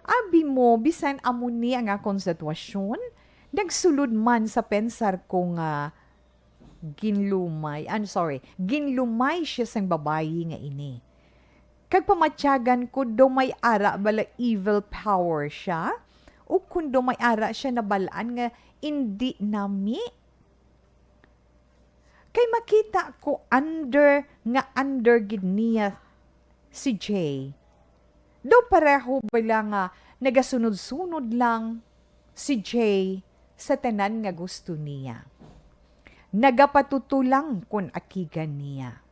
Abi mo, bisan amo ni ang akon sitwasyon, nagsulod man sa pensar ko nga ginlumay, I'm sorry, ginlumay siya sang babayi nga ini. Kag pamatyagan ko, daw may ara bala evil power siya, o kun daw may ara siya nabalaan nga indi nami. Kay makita ko under nga under gid niya si Jay. Daw pareho bala nga nagasunod-sunod lang si Jay sa tanan nga gusto niya. Nagapatuto lang kon akigan niya.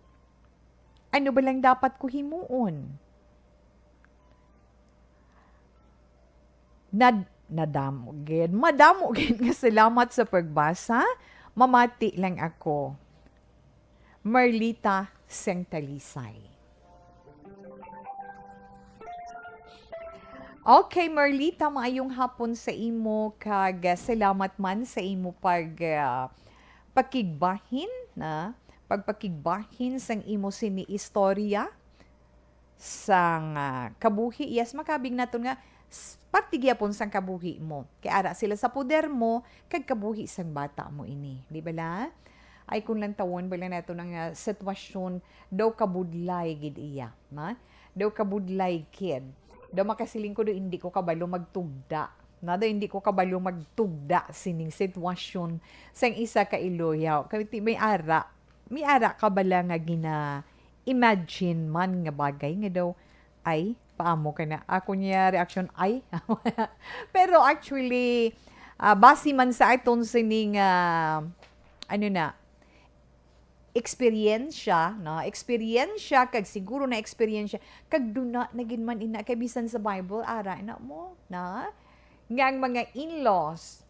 Ano ba lang dapat ko himuon? Nad-, nadamo gid. Madamo gid nga salamat sa pagbasa. Mamati lang ako. Marlita sang Talisay. Okay, Marlita, maayong hapon sa imo, kag, ah, salamat man sa imo pag, ah, pakigbahin, na, pagpakigbahin sang imo sini istorya sang, ah, kabuhi. Yes, makabig naton nga s-, parte gyapon sang kabuhi mo. Kay ara sila sa poder mo, kag kabuhi sang bata mo ini. Di bala? Ay, kung lantawon bala naton ang, ah, sitwasyon, daw kabudlay gid iya, ma? Daw kabudlay kid. Daw makasiling ko, daw hindi ko kabalo magtugda. Na, daw hindi ko kabalo magtugda sining sitwasyon sang isa ka iloyaw. Kay ti-, may ara, may ara ka bala nga gina-imagine man nga bagay nga daw, ay, paamo ka na. Ako niya reaction, ay. Pero actually, ah, base man sa aton sining, ah, ano na, eksperyensya, no? Eksperyensya, kag siguro na eksperyensya, kag duna na gid man ina, kay bisan sa Bible, ara na mo, na? Nga ang mga in-laws,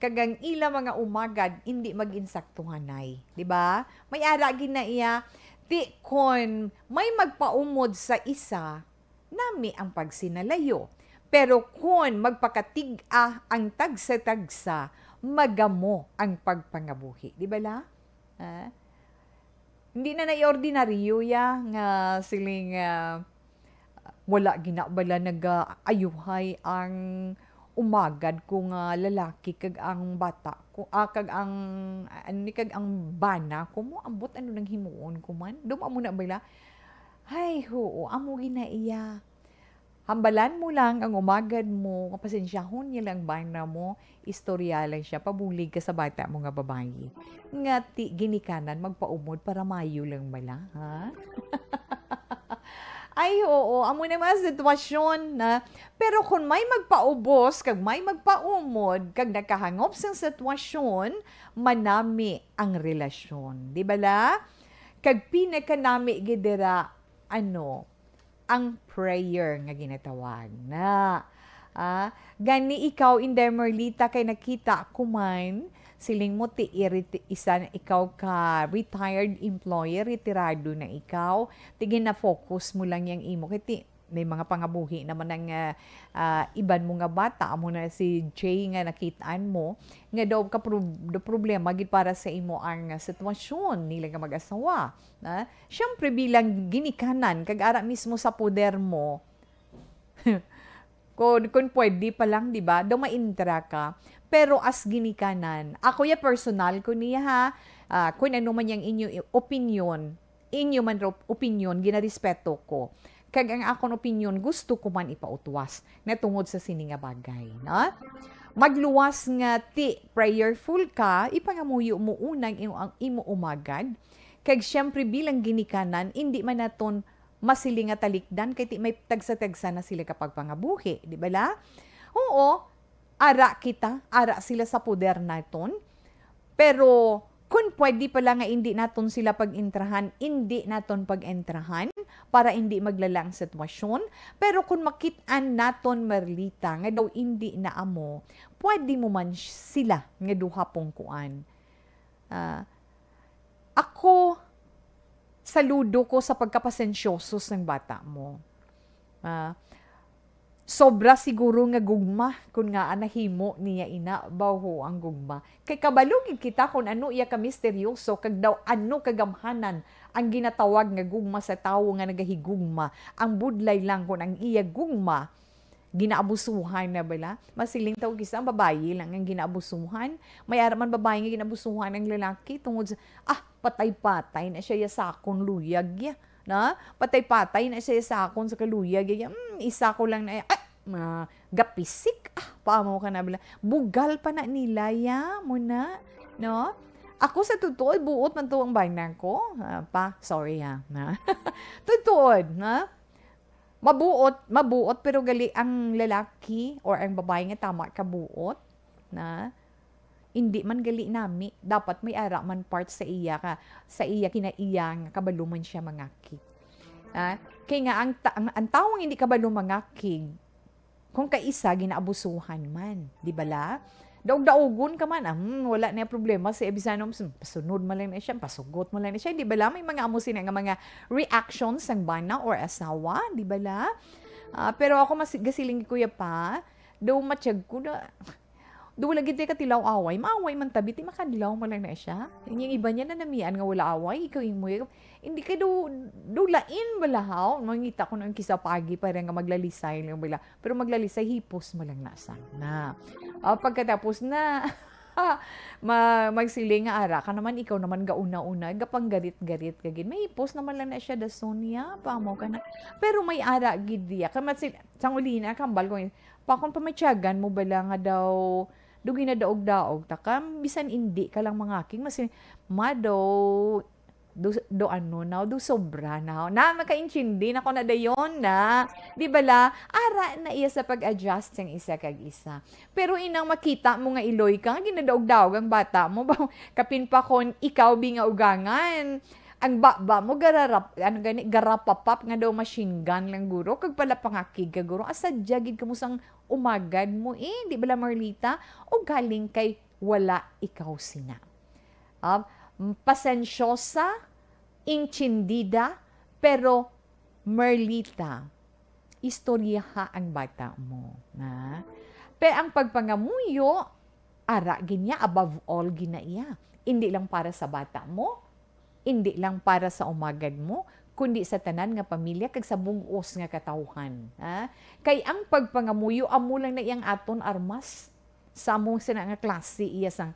kag ang ila mga umagad, indi mag-insaktuhanay. Di ba? May ara gid na iya, ti kon may magpaumod sa isa, nami ang pagsinalayo. Pero kon magpakatig-a ang tagsa-tagsa, magamo ang pagpangabuhi. Di bala? Ah, hindi na na ordinaryo ya nga siling, ah, wala gina bala nagaayuhay ang umagad ko nga lalaki kag ang bata ko, ah, kag ang, ano ni, kag ang bana ko mo, ambot ano nang himuon ko man. Duma mo na bala, ay, oo, amo gina iya. Hambalan mo lang ang umagad mo, nga pasensyahon niya lang bana mo, istorya lang siya, pabulig ka sa bata mo nga babayi. Nga ti ginikanan magpaumod para mayo lang bala, ha? Ay, oo, amo na mga sitwasyon na. Pero kung may magpaubos, kag may magpaumod, kag nakahangop sang sitwasyon, manami ang relasyon. Di ba la? Kag pinakanami gid dira, ano, ang prayer nga ginatawag na. Ah, gani ikaw, Inday Merlita, kay nakita ko man, siling mo, ti, iriti-, isa na ikaw ka retired employee, retirado na ikaw, ti gina-focus mo lang yang imo, kay ti, may mga pangabuhi naman ang, ah, ah, iban mo nga bata, amo na si Jay nga nakitaan mo, nga daw ka pro-, daw problema gid para sa imo ang, ah, sitwasyon nila nga mag-asawa, na, siyempre, bilang ginikanan, kag ara mismo sa poder mo, kung, kung pwede pa lang, di ba, daw maintra ka. Pero as ginikanan, ako ya personal ko niya, ha, ah, kung ano man yang inyo i-, opinion, inyo man ro-, opinion, ginarespeto ko. Kag ang akon opinion, gusto ko man ipautwas na tungod sa sini nga bagay, no? Magluwas nga ti prayerful ka, ipangamuyo mo unang imo, ang imo umagad. Kag siyempre, bilang ginikanan, indi man naton masiling nga talikdan kay ti may tagsa-tagsa na sila ka pagpangabuhi, di ba la? Oo, ara kita, ara sila sa poder naton. Pero kung pwede pala nga indi naton sila pag-intrahan, indi naton pag-intrahan para indi maglala ang sitwasyon. Pero kung makit-an naton, Merlita, nga daw indi na amo, pwede mo man sila nga duha pong kuan. Ah, ako, saludo ko sa pagkapasensyoso sang bata mo. Ah, sobra siguro nga gugma kun ngaa nahimo niya ina, baho ang gugma. Kay kabalo gid kita kun ano iya ka misteryoso kag daw ano kagamhanan ang ginatawag nga gugma sa tawo nga nagahigugma. Ang budlay lang kun ang iya gugma ginaabusuhan na bala. Masiling ta og isa ang babayi lang ang ginaabusuhan. May ara man babayi nga ginaabusuhan ang lalaki tungod sa, ah, patay-patay na siya ya sa akon luyag ya. Na? Patay-patay na siya ya sa akon sa kaluyag ya. Hmm, isa ko lang na, ah, ma-, gapisik. Ah, paamo ka na bala. Bugal pa na nila ya, mo na. No? Ako sa totoo, buot man to ang bana ko. Ah, pa, sorry ha. Na? Totoo, na? Mabuot, mabuot, pero gali ang lalaki or ang babae nga tama ka buot, na, hindi man gali nami. Dapat may ara man part sa iya ka, sa iya kinaiya nga kabalo man siya mangakig. Ah, kay nga ang ta-, ang, ang tawo nga hindi kabalo mangakig, kung kaisa, ginaabusuhan man, di bala? Daog-daogon ka man, ah, hmm, wala na problema sa iya, bisan, hmm, pasunod man lang na siya, pasugot man lang na siya, di bala? May mga amo sina nga mga reactions sang bana or asawa, di bala? Ah, pero ako mas gasiling, Kuya Pa, daw matyag ko na, daw lagi tayo katilaw away, maaway man tabi, ti makadlaw man lang na siya. Yung iba niya na namian nga wala away, ikaw yung mo, hindi ka daw, daw lain bala, haw? Mangita ko ng kisa pagi para nga maglalisay lang bala. Pero maglalisay, hipos mo lang na sana. Ah, pagkatapos na, ma-, magsiling nga, "Ara ka naman, ikaw naman gauna-una, gapanggarit-garit ka gid." May hipos naman lang na siya, da Sonia, pamo ka na. Pero may ara gid diya. Kay masil-, sang uli na, kambal ko, "Pakon pa matyagan mo bala nga daw, do ginadaog-daog ta ka, bisan indi ka lang mangakig, mas ma daw, do, do ano na, do sobra na." Na, makaintindi na ko na dayon na. Di bala? Ara na iya sa pag-adjust sang isa kag isa. Pero inang makita mo nga iloy ka, nga ginadaog-daog ang bata mo, ba, kapin pa kon ikaw bi nga ugangan. Ang baba mo, gararap-, ano gani, garapapap nga daw machine gun lang guro, kag pala pangakig ka guro. Asa dya gid kamo sang umagad mo, eh, di bala, Marlita? O galing kay wala ikaw sina? Ah, pasensyosa, intindida, pero Merlita, istoryaha ang bata mo, na? Pe ang pagpangamuyo, ara gid niya, above all gid na iya. Indi lang para sa bata mo, indi lang para sa umagad mo, kundi sa tanan nga pamilya kag sa bug-os nga katawhan, ha? Kay ang pagpangamuyo amo lang na iyang aton armas sa among sina nga klase iya sang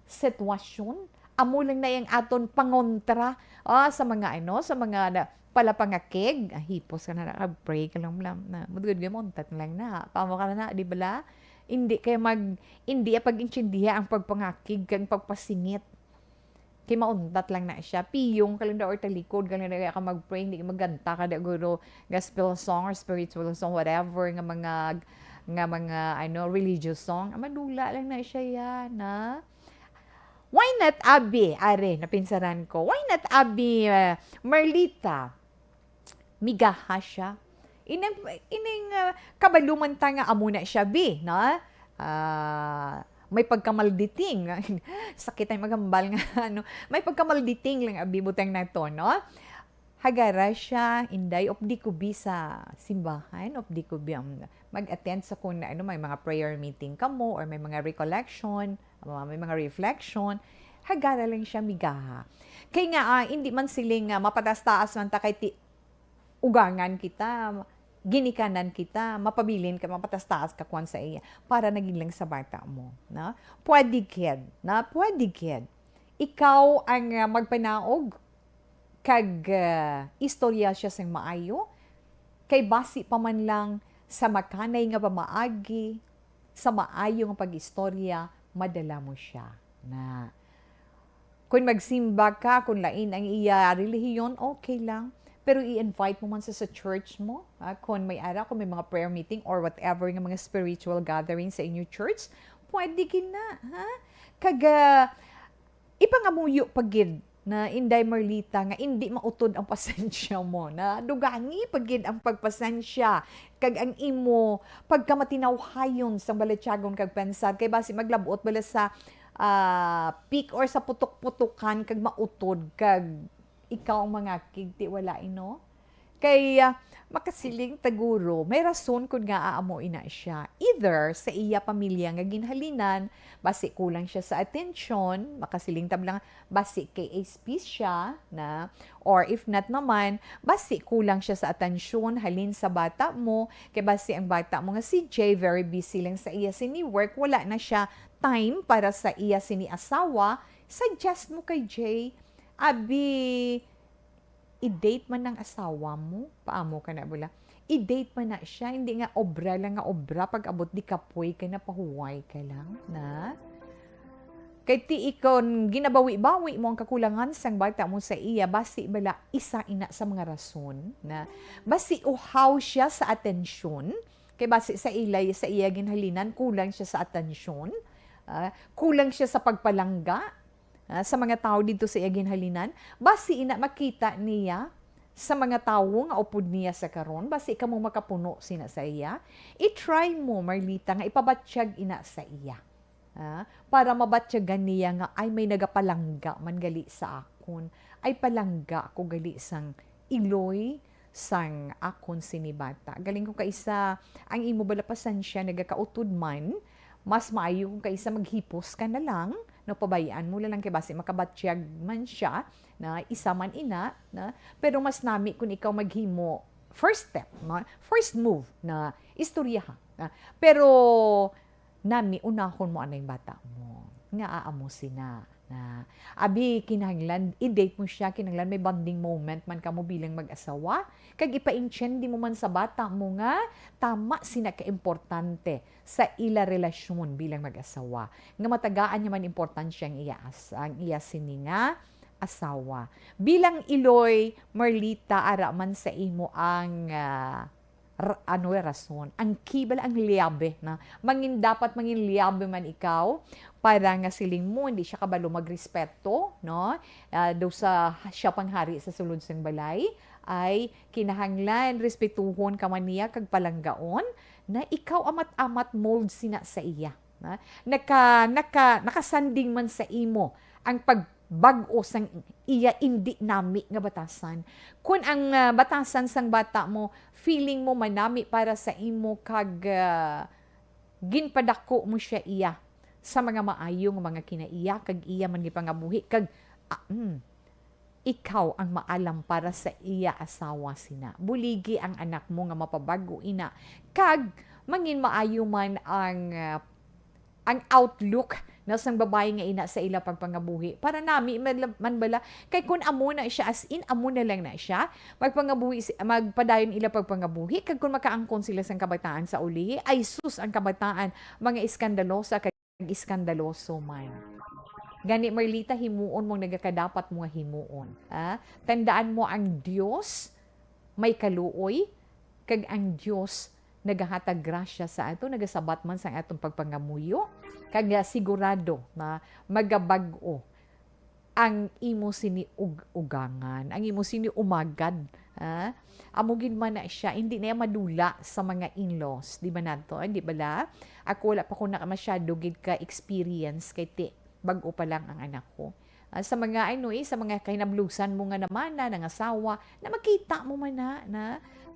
sitwasyon. Amo lang na iyang aton pangontra, ah, sa mga ano, sa mga na, palapangakig. Ah, hipos ka na, na, pray ka lang, lang na. Mudugod ka, montat lang na. Pamo ka na, di bala? Hindi kay mag, hindi ang pag-intindiha ang pagpangakig kag pagpasingit. Kay mauntat lang na siya. Piyong ka lang daw or talikod ka lang daw ka mag-pray, hindi ka maganta ka da guro gospel song or spiritual song, whatever nga mga, nga mga, ano, religious song. Ah, madula lang na siya yan, ha? Why not, Abi? Are, napinsaran ko. Why not, Abi, uh, Marlita? Migaha siya. Ining, ining, ah, kabalo man ta nga amo na siya, bi, no? Ah, may pagkamalditing. Sakit ay maghambal nga, ano, may pagkamalditing lang, abi, butang na to, no? Hagara siya, inday, of di ko bi sa simbahan, of di ko bi ang mag-attend sa kun, ano, may mga prayer meeting kamo or may mga recollection, may mga reflection. Hagara lang siya migaha. Kay nga, ah, hindi man siling, ah, mapatas-taas man ta kay ti-, ugangan kita, ginikanan kita, mapabilin ka, mapatas-taas ka kwan sa iya, para naging lang sa bata mo, na? Pwede gid, na? Pwede gid. Ikaw ang, ah, magpanaog kag, ah, istorya siya sing maayo, kay basi pa man lang sa makanay nga pamaagi, sa maayo nga pag-istorya, madala mo siya na. Kung magsimba ka, kung lain ang iya relihiyon, okay lang. Pero i-invite mo man sa, sa church mo, ha? Kung may ara, kung may mga prayer meeting or whatever nga mga spiritual gathering sa inyo church, pwede gid na, ha? Kag, ah, ipangamuyo pa gid na, Inday Marlita, nga indi mautod ang pasensya mo, na dugangi pa gid ang pagpasensya kag ang imo pagkamatinawhayon sang balatyagon kag pensar, kay basi maglabot bala sa, ah, peak or sa putok-putukan kag mautod kag ikaw ang mangakig ti wala, ino? Kay, ah, makasiling ta guro, may rason kun ngaa amo ina siya. Either sa iya pamilya nga ginhalinan, basi kulang siya sa atensyon, makasiling ta lang, basi K S P siya na, or if not naman, basi kulang siya sa atensyon halin sa bata mo, kay basi ang bata mo nga si Jay very busy lang sa iya sini work, wala na siya time para sa iya sini asawa. Suggest mo kay Jay, abi, i-date man ang asawa mo, paamo ka na bala. I-date man na siya, hindi nga obra lang nga obra, pag-abot di kapoy ka na, pahuway ka lang, na? Kay ti ikon ginabawi-bawi mo ang kakulangan sang bata mo sa iya, basi bala isa ina sa mga rason, na? Basi uhaw siya sa atensyon, kay basi sa ilay, sa iya ginhalinan, kulang siya sa atensyon, ah, kulang siya sa pagpalangga, ah, sa mga tawo didto sa iya ginhalinan, basi ina makita niya sa mga tawo nga upod niya sa karon, basi kamo makapuno sina sa iya. I-try mo, Marlita, nga ipabatyag ina sa iya, ah, para mabatyagan niya nga ay may nagapalangga man gali sa akon, ay palangga ko gali sang iloy sang akon sini bata. Galing ko kaisa ang imo bala pasensya nagakautod man, mas maayo kung kaisa maghipos ka na lang, no, pabayaan mo na lang kay basi makabatyag man siya na isa man ina, na, pero mas nami kung ikaw maghimo first step, no? First move na istoryaha. Na, pero nami, unahon mo anay bata mo nga aamo sina. Na, abi, kinahanglan i-date mo siya, kinahanglan may bonding moment man kamo bilang mag-asawa, kag ipaintindi mo man sa bata mo nga tama sina ka importante sa ila relasyon bilang mag-asawa, nga matagaan niya man importansya ang iya as-, ang iya sini nga asawa. Bilang iloy, Marlita, ara man sa imo ang, ah, r-, ano, rason. Ang key bala, ang liabe na. Mangin, dapat mangin liabe man ikaw para nga siling mo, hindi siya kabalo magrespeto, no? Ah, daw sa siya pang hari sa sulod sang balay, ay kinahanglan respetuhon ka man niya kag palanggaon na ikaw amat-amat mold sina sa iya. Na, naka, naka, nakasanding man sa imo ang pagbag-o sang iya indi nami nga batasan. Kun ang, ah, batasan sang bata mo, feeling mo manami para sa imo kag, ah, ginpadako mo siya iya sa mga maayo nga mga kinaiya kag iya man gipangabuhi kag, ah, mm, ikaw ang maalam para sa iya asawa sina. Buligi ang anak mo nga mapabag-o ina kag mangin maayo man ang, ah, ang outlook na sang babayi nga ina sa ila pagpangabuhi. Para nami man, man bala, kay kun amo na siya, as in, amo na lang na siya, magpangabuhi si-, magpadayon ila pagpangabuhi, kag kun makaangkon sila sang kabataan sa ulihi, ay sus, ang kabataan, mga iskandalosa kag iskandaloso man. Gani, Marlita, himuon mo ang nagakadapat mo nga himuon. Ha? Tandaan mo, ang Dios may kaluoy, kag ang Dios nagahatag grasya sa ato, nagasabat man sa atong pagpangamuyo, kag, ah, sigurado na magabag-o ang imo sini ug-, ugangan, ang imo sini umagad, ha? Amo gid man na siya, hindi na madula sa mga in-laws, di ba nato? Di ba la? Ako, wala pa ko na masyado gid ka experience kay ti bag-o pa lang ang anak ko. Ah, sa mga, ano eh, sa mga kahinablusan mo nga naman na nangasawa, na makita mo man na, na,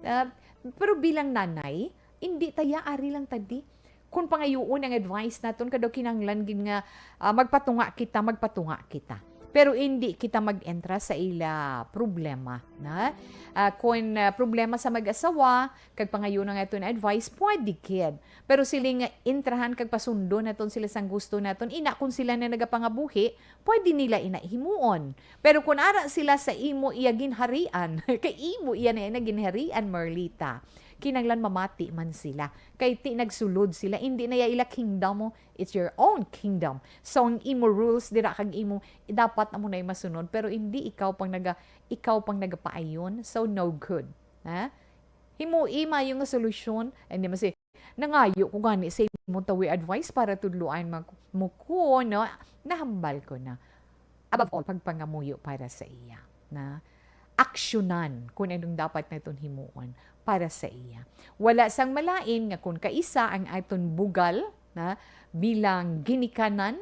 ah, pero bilang nanay, hindi taya, ari lang tadi. Kung pangayuon ang advice naton, kadaw kinahanglan gid nga, ah, magpatunga kita, magpatunga kita. Pero hindi kita mag-entra sa ila problema, na? Ah, kung, ah, problema sa mag-asawa, kag pangayo na nga aton advice, pwede gid. Pero sila nga intrahan kag pasundo naton sila sang gusto naton, ina kung sila na nagapangabuhi, pwede nila ina himuon. Pero kung ara sila sa imo iya ginharian, kay imo iya na ina ginharian, Marlita, kinanglan mamati man sila. Kay ti nagsulod sila, hindi na ya ila kingdom mo, it's your own kingdom. So, ang imo rules dira kag imo, dapat amo na masunod, pero hindi ikaw pang naga, ikaw pang nagapaayon, so no good. Ha? Himui mayo nga solusyon. Hindi man si, nangayo ko gani sa imo tawi advice para tudloan mag-, mo ko, no? Nahambal ko na. Above all, pagpangamuyo para sa iya, na aksyonan kung anong dapat naton himuon para sa iya. Wala sang malain nga kung kaisa ang aton bugal, na, bilang ginikanan,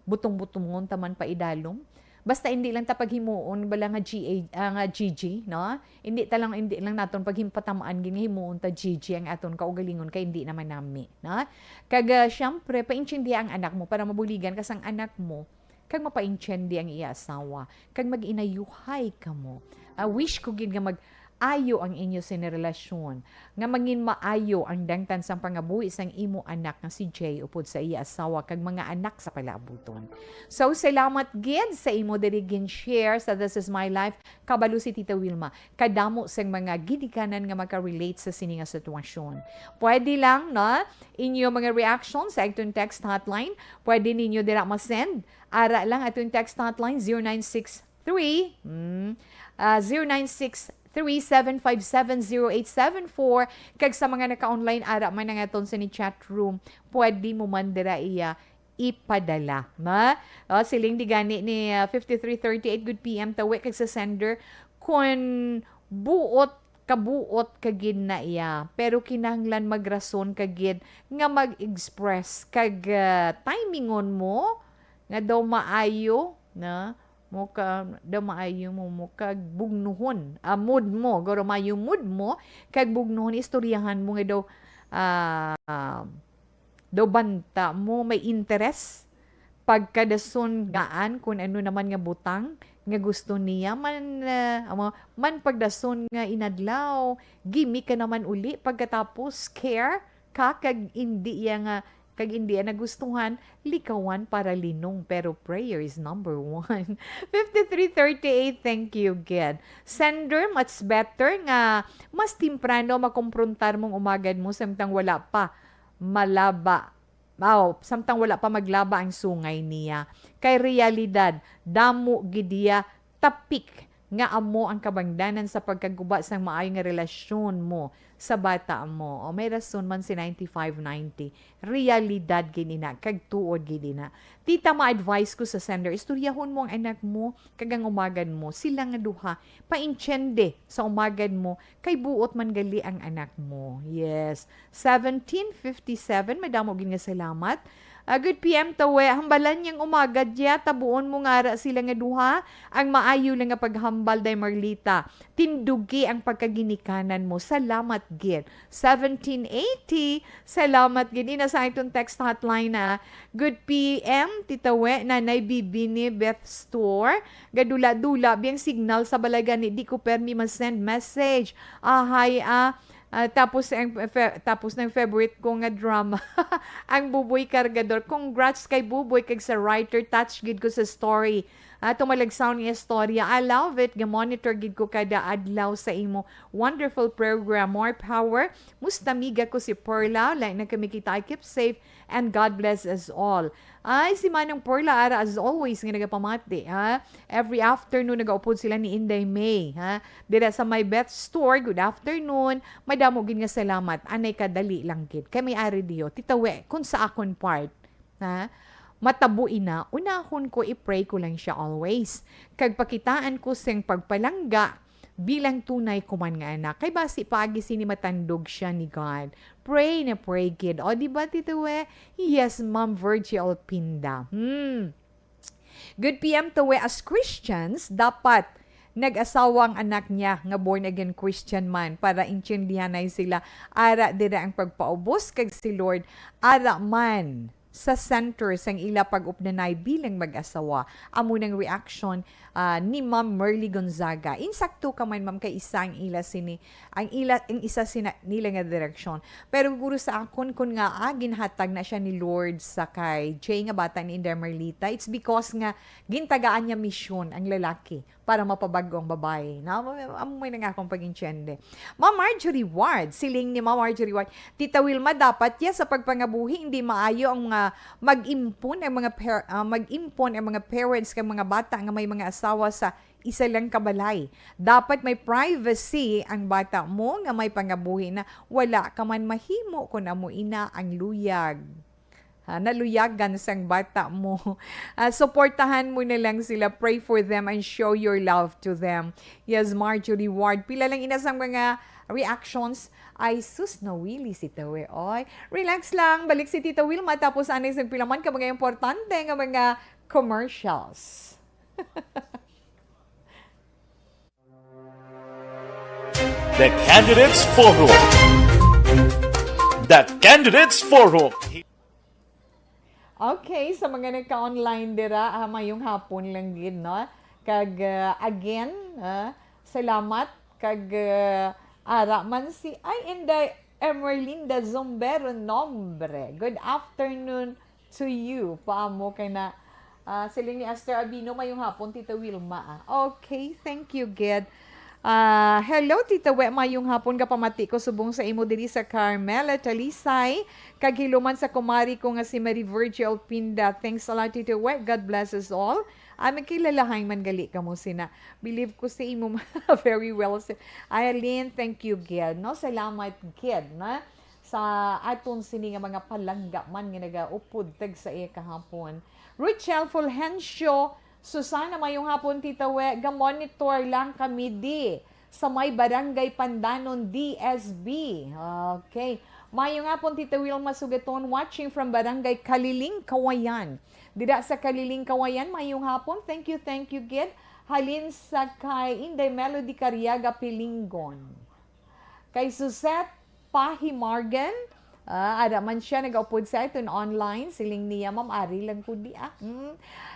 butong-butongon ta man paidalom. Basta hindi lang ta paghimuon bala nga G A, ah, nga G G, no? Hindi ta lang, hindi lang naton paghimpatamaan gid nga himuon ta G G ang aton kaugalingon kay hindi naman nami, no? Kag, ah, siyempre, paintindiha ang anak mo para mabuligan ka sang anak mo. Kag mapaintiende ang iya asawa. Kag mag-inayuhay kamo. Ah, wish ko gid nga mag-ayo ang inyo sini relasyon, nga mangin maayo ang dangtan sang pangabuhi sang imo anak nga si Jay upod sa iya asawa kag mga anak sa palaabuton. So, salamat gid sa imo diri gin-share sa This Is My Life. Kabalo si Tita Wilma, kadamo sang mga ginikanan nga maka-relate sa sini nga sitwasyon. Pwede lang, no, inyo mga reaction sa aton text hotline. Pwede ninyo dira ma-send. Ara lang aton text hotline, zero nine six three, mm, ah, zero nine six three seven five seven zero eight seven four. Kag sa mga naka-online, ara man ang aton sa ni chat room, pwede mo man dira iya ipadala, ma? O, siling di gani ni, ah, fifty-three thirty-eight, good P M tawi kag sa sender, kun buot, kabuot ka gid na iya, pero kinahanglan magrason ka gid nga mag-express kag, ah, timingon mo nga daw maayo na mo ka, daw maayo mo, mo kag bugnuhon, ah, mood mo, guro maayo mood mo, kag bugnuhon, istoryahan mo nga daw, ah, daw banta mo may interes pagkadason gaan kun ano naman nga butang nga gusto niya man, ah, amo, man pagdason nga inadlaw, gimi ka naman uli pagkatapos care ka kag indi iya nga, kag indi iya nagustuhan, likawan para linong, pero prayer is number one. Fifty-three thirty-eight, thank you, gid. Sender, much better nga mas temprano makomprontar mong umagad mo samtang wala pa malaba. Aw, samtang wala pa maglaba ang sungay niya. Kay realidad, damo gid iya tapik nga amo ang kabangdanan sa pagkaguba sang maayo nga relasyon mo sa bata mo. O, may rason man si ninety-five ninety. Realidad gid ina, kag tuod gid ina. Tita, ma-advise ko sa sender, istoryahon mo ang anak mo kag ang umagad mo. Sila nga duha, paintiende sa umagad mo, kay buot man gali ang anak mo. Yes. Seventeen fifty-seven, madamo gid nga salamat. Ah, good P M tawi, hambalan niyang umagad ya, tabuon mo nga ara sila nga duha. Ang maayo lang nga paghambal, Day Marlita, tindugi ang pagkaginikanan mo. Salamat gid. Seventeen eighty, salamat gid. Ina sa itong text hotline na, good P M, Tita We, Nanay Bibi ni Beth Store. Gadula-dula biyang signal sa balay gani, di ko permi ma-send message. Ahay, ah, ah, tapos ang fe-, tapos ng favorite ko nga drama, ang Buboy Cargador. Congrats kay Buboy kag sa writer, touch gid ko sa story. Ato malagsaw ni istorya. I love it. Ga-monitor gid ko kada adlaw sa imo wonderful program. More power. Musta, amiga ko si Perla? Like na kami kita. Keep safe and God bless us all. Ay, si Manong Perla, ara, as always, nga nagapamati, ha? Every afternoon, nagaupod sila ni Inday May, ha? Dira sa My Beth Store, good afternoon. Madamo gid nga salamat. Anay kadali lang gid. Kay may ari diyo, Tita We, kung sa akon part, ha? Matabo ina, unahon ko, i-pray ko lang siya always. Kag pakitaan ko sing pagpalangga bilang tunay ko man nga anak. Kay basi paagi sini matandog siya ni God. Pray na pray gid. O, di ba, Tito We? Yes, Ma'am Virgie Alpinda. Hmm. Good P M, Tito We, as Christians, dapat nag-asawa ang anak niya nga born again Christian man para intindihanay sila. Ara dira ang pagpaubos kag si Lord ara man sa center sang ila pag-upnanay bilang mag-asawa. Amo nang reaction, ah, ni Ma'am Merly Gonzaga. Insakto ka man, ma'am, kay isa ang ila sini, ang ila, ang isa sina, nila nga direksyon. Pero guro sa akon, kun nga, ah, ginhatag na siya ni Lord sa kay Jay nga bata ni Inday Merlita, it's because nga gintagaan niya misyon ang lalaki para mapabag-o ang babae. Na, amo, amo may nang akong pag-intiende. Ma'am Marjorie Ward, siling ni Ma'am Marjorie Ward, Tita Wilma, dapat ya sa pagpangabuhi, hindi maayo ang mga mag-impon ang mga par-, ah, mag-impon ang mga parents kay mga bata nga may mga asawa sa isa lang ka balay. Dapat may privacy ang bata mo nga may pangabuhi na wala ka man mahimo kun amo ina ang luyag. Ha, naluyagan sang bata mo. Ah, suportahan mo na lang sila. Pray for them and show your love to them. Yes, Marjorie Ward. Pila lang ina sang mga reactions. Ay, sus, nawili si Tito We, oy. Relax lang. Balik si Tita Wilma. Tapos, anay sang pila man ka mga importante nga mga commercials. The Candidates Forum. The Candidates Forum. Okay, sa mga nagka-online dira, ah, mayong hapon lang gid, no? Kag, ah, again, ah, salamat. Kag, ah, ara man si, ay, Inday Emerlinda Zombero Nombre. Good afternoon to you. Paamo kay na, ah, siling ni Esther Abino, mayong hapon, Tita Wilma, ah. Okay, thank you, gid. Ah, hello, Tita We, mayong hapon, gapamati ko subong sa imo diri sa Carmela, Talisay, kag hiluman sa kumari ko nga si Marie Virgil Pinda. Thanks a lot, Tita We. God bless us all. Ah, magkilalahay man gali kamo sina. Believe ko sa imo very well. Si Eileen, thank you, gid, no? Salamat, gid, na sa aton sini nga mga palangga man nga nagaupod tag sa iya kahapon. Richel Fulgencio, Susana, mayong hapon, Tita We. Ga-monitor lang kami di sa may Barangay Pandanon, D S B. Okay. Mayong hapon, Tita Wilma Sugaton, watching from Barangay Kaliling, Kawayan. Dira sa Kaliling, Kawayan, mayong hapon. Thank you, thank you, gid. Halin sa kay Inday Melody Cariaga Pilingon. Kay Suzette Pahi Morgan, ah, ada man siya nagaupod sa aton online. Siling niya, "Ma'am, ari lang ko di, ah." Mm.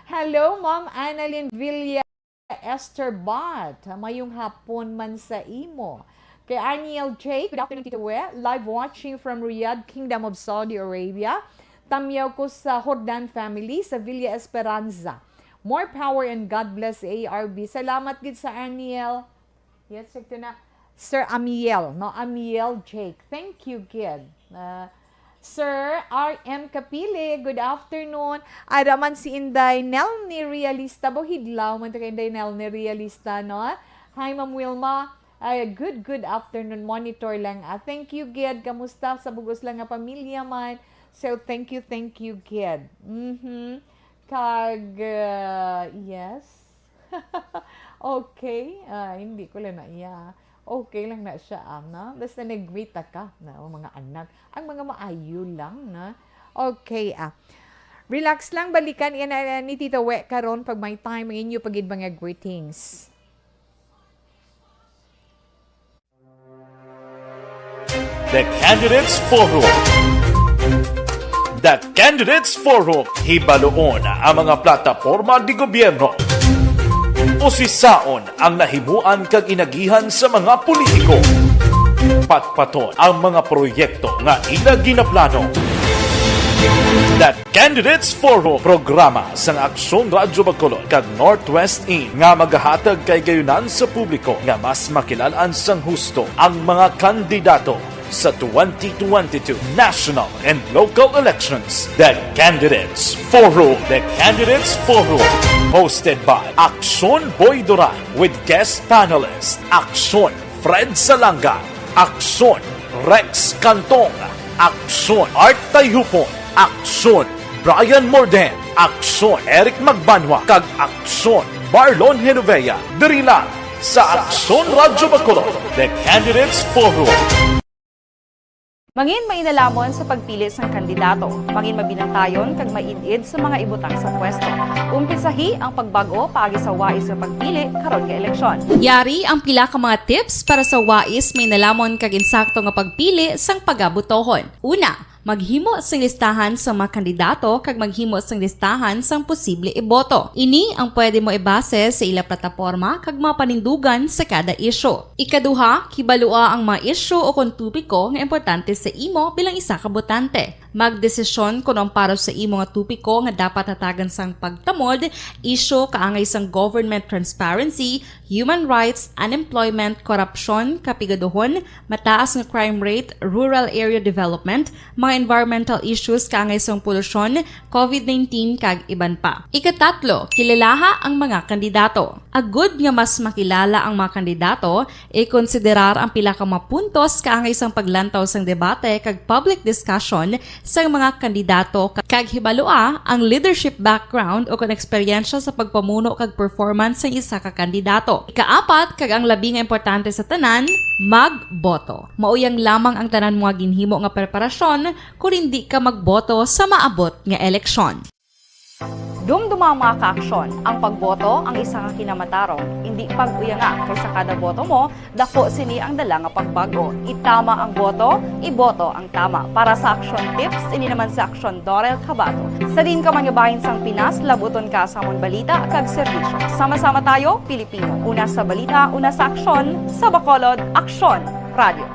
Hello, Ma'am Annalyn Villa Esther Bat. Mayong hapon man sa imo. Kay Arniel J, good afternoon, Tito We. Live watching from Riyadh, Kingdom of Saudi Arabia. Tamyaw ko sa Jordan family, sa Villa Esperanza. More power and God bless A R B. Salamat gid sa Arniel. Yes, check to na. Sir Amiel, no? Amiel Jake. Thank you, gid. Uh, Sir R M Kapili, good afternoon. Ada man si Inday Nelny Realista. Buhidlaw man to kay Inday Nelny Realista, no? Hi, Ma'am Wilma. Ay, good, good afternoon. Monitor lang. Ah, thank you, gid. Kamusta sa bugos lang nga pamilya man? So, thank you, thank you, gid. Mm-hmm. Kag, uh, yes. Okay. Ah, hindi ko lang na iya. Okay lang na siya, ah, na? Basta nag-greet ka na, o mga anak. Ang mga maayo lang, na? Okay, ah. Relax lang, balikan yan na ni Tita We karon pag may time ang inyo pagid mga greetings. The Candidates Forum. The Candidates Forum. Hibaloon ang mga plataporma di gobyerno. Usisaon ang nahimuan kag inagihan sa mga politiko. Patpaton ang mga proyekto nga ila ginaplano. The Candidates Forum, programa sang Aksyon Radyo Bacolod kag Northwest In nga magahatag kay gayunan sa publiko nga mas makilalan sang husto ang mga kandidato sa twenty twenty-two national and local elections. The Candidates Forum. The Candidates Forum, hosted by Aksyon Boy Duran with guest panelist Aksyon Fred Salanga, Aksyon Rex Cantong, Aksyon Art Tayhupon, Aksyon Brian Morden, Aksyon Eric Magbanwa, kag Aksyon Marlon Genovea. Diri lang sa Aksyon Radyo Bacolod, The Candidates Forum. Mangin mainalamon sa pagpili sang kandidato. Mangin mabinantayon kag maid-id sa mga ibutang sa pwesto. Umpisahi ang pagbag-o paagi sa wais nga pagpili karon nga eleksyon. Yari ang pila ka mga tips para sa wais, mainalamon kag insakto nga pagpili sang pagabotohon. Una, maghimo sing listahan sa mga kandidato kag maghimo sing listahan sang posible iboto. Ini ang pwede mo ibase sa ila plataporma kag mga panindugan sa kada isyu. Ikaduha, hibalua ang mga isyu o kon topiko nga importante sa imo bilang isa ka botante. Magdesisyon kon ang para sa imo nga topiko nga dapat hatagan sang pagtamod, isyu kaangay sang government transparency, human rights, unemployment, korupsyon, kapigaduhon, mataas nga crime rate, rural area development, mga environmental issues kaangay sang polusyon, covid nineteen, kag iban pa. Ikatatlo, kilalaha ang mga kandidato. Agud nga mas makilala ang mga kandidato, ikonsiderar ang pila ka mga puntos kaangay sang paglantaw sang debate kag public discussion sang mga kandidato, ka-, kag hibalua ang leadership background o kon eksperyensya sa pagpamuno kag performance sang isa ka kandidato. Ikaapat, kag ang labi nga importante sa tanan, magboto. Mao yang lamang ang tanan mo nga ginhimo nga preparasyon kon indi ka magboto sa maabot nga eleksyon. Dumduma, mga kaaksyon, ang pagboto ang isa ka kinamatarong. Indi pag-uyanga, kay sa kada boto mo, dako sini ang dala nga pagbag-o. Itama ang boto, iboto ang tama. Para sa Aksyon Tips, ini naman si Aksyon Dorel Cabato. Sa diin ka man nga bahin sang Pinas, labuton ka sa amon balita kag serbisyo. Sama-sama tayo, Pilipino. Una sa balita, una sa aksyon, sa Bacolod, Aksyon Radio.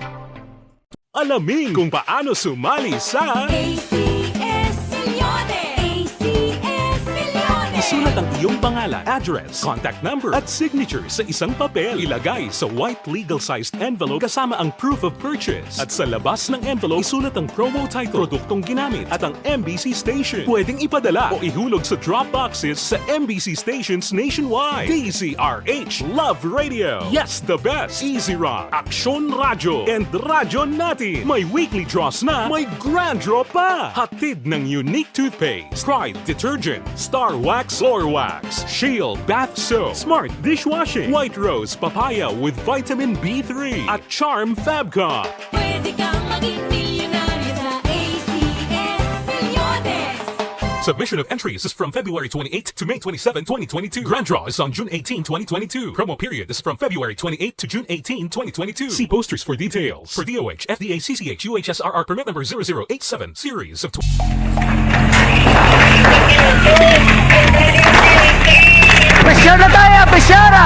Alamin kung paano sumali sa A C S Millones. A C S Millones. Isulat ang iyong pangalan, address, contact number, at signature sa isang papel. Ilagay sa white legal-sized envelope kasama ang proof of purchase. At sa labas ng envelope, isulat ang promo title, produktong ginamit, at ang M B C station. Pwedeng ipadala o ihulog sa drop boxes sa M B C stations nationwide. D Z R H, Love Radio. Yes, the best. Easy Rock, Aksyon Radyo, and Radyo Natin. May weekly draws na, may grand draw pa. Hatid ng Unique Toothpaste, Pride Detergent, Star Wax Floor Wax, Shield Bath Soap, Smart Dishwashing, White Rose Papaya with Vitamin B three, at Charm Fabcon. Pwede kang maging milyonaryo sa A C S Millones. Submission of entries is from February twenty-eighth to May twenty-seven, twenty twenty-two. Grand draw is on June eighteen, twenty twenty-two. Promo period is from February twenty-eighth to June eighteen, twenty twenty-two. See posters for details. For D O H, F D A, C C H, U H S R R permit number zero zero eight seven, series of tw- Pressure na tayo! Pressure na!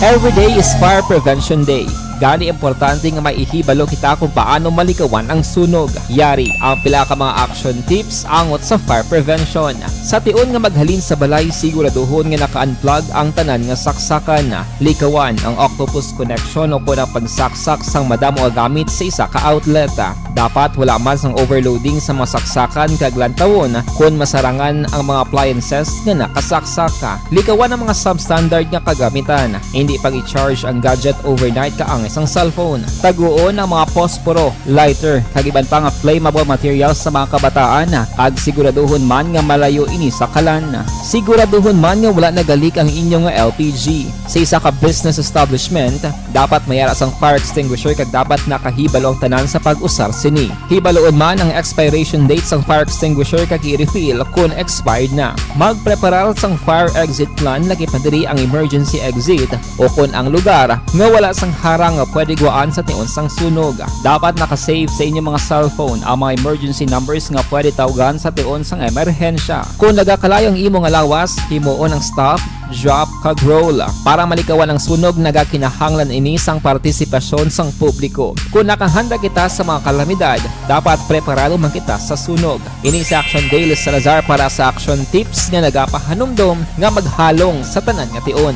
Every day is Fire Prevention Day. Gani, importante nga maihibalo kita kung paano malikawan ang sunog. Yari ang pila ka mga action tips angot sa fire prevention. Sa tion nga maghalin sa balay, siguraduhon nga naka-unplug ang tanan nga saksakan. Likawan ang octopus connection o kon ang pagsaksak sang madamo nga gamit sa isa ka outlet. Dapat wala man sang overloading sa mga saksakan kag lantawon kon masarangan ang mga appliances nga nakasaksak. Likawan ang mga substandard nga kagamitan. Indi pag-i-charge ang gadget overnight kaangay sang cellphone. Taguon ang mga posporo, lighter, kag iban pa nga flammable materials sa mga kabataan, kag siguraduhon man nga malayo ini sa kalan. Siguraduhon man nga wala nagalik ang inyo nga L P G. Sa isa ka business establishment, dapat may ara sang fire extinguisher kag dapat nakahibalo ang tanan sa pag-usar sini. Hibaluon man ang expiration date sang fire extinguisher kag i-refill kon expired na. Magpreparar sang fire exit plan, lakip na diri ang emergency exit o kon ang lugar nga wala sang harang nga pwede gwaan sa tion sang sunog. Dapat naka-save sa inyo mga cellphone ang mga emergency numbers nga pwede tawgan sa tion sang emerhensya. Kung nagakalayo ang imo nga lawas, himuon ang stop, drop, kag roll. Para malikawan ang sunog, nagakinahanglan ini sang partisipasyon sang publiko. Kung nakahanda kita sa mga kalamidad, dapat preparado man kita sa sunog. Ini si Action Dale Salazar para sa Action Tips nga nagapahanumdom nga maghalong sa tanan nga tion.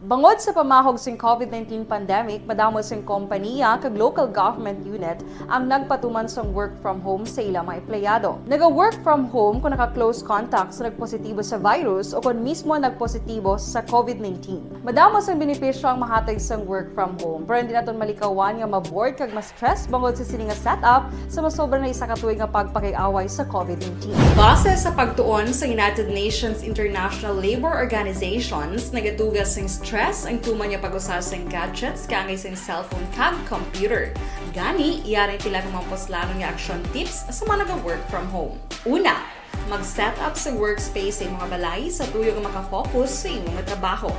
Bangod sa pamahog sing covid nineteen pandemic, madamo sing kompaniya kag local government unit ang nagpatuman sang work from home sa ila mga empleyado. Naga-work from home kung naka-close contact sa nagpositibo sa virus o kon mismo nagpositibo sa covid nineteen. Madamo sang benepisyo ang mahatag sang work from home, pero hindi naton malikawan nga ma-bored kag ma-stress bangod sa sini nga setup sa masobra na isa ka tuig nga pagpakig-away sa covid nineteen. Base sa pagtuon sa United Nations International Labour Organizations, nagatuga sing stress ang tuman nga pag-usa sing gadgets kaangay sing cellphone kag computer. Gani, yari sila nga mga puslanon nga action tips sa mga naga-work from home. Una, mag-set up sa workspace sa imong balay sa tuyo nga makafocus sa imong trabaho.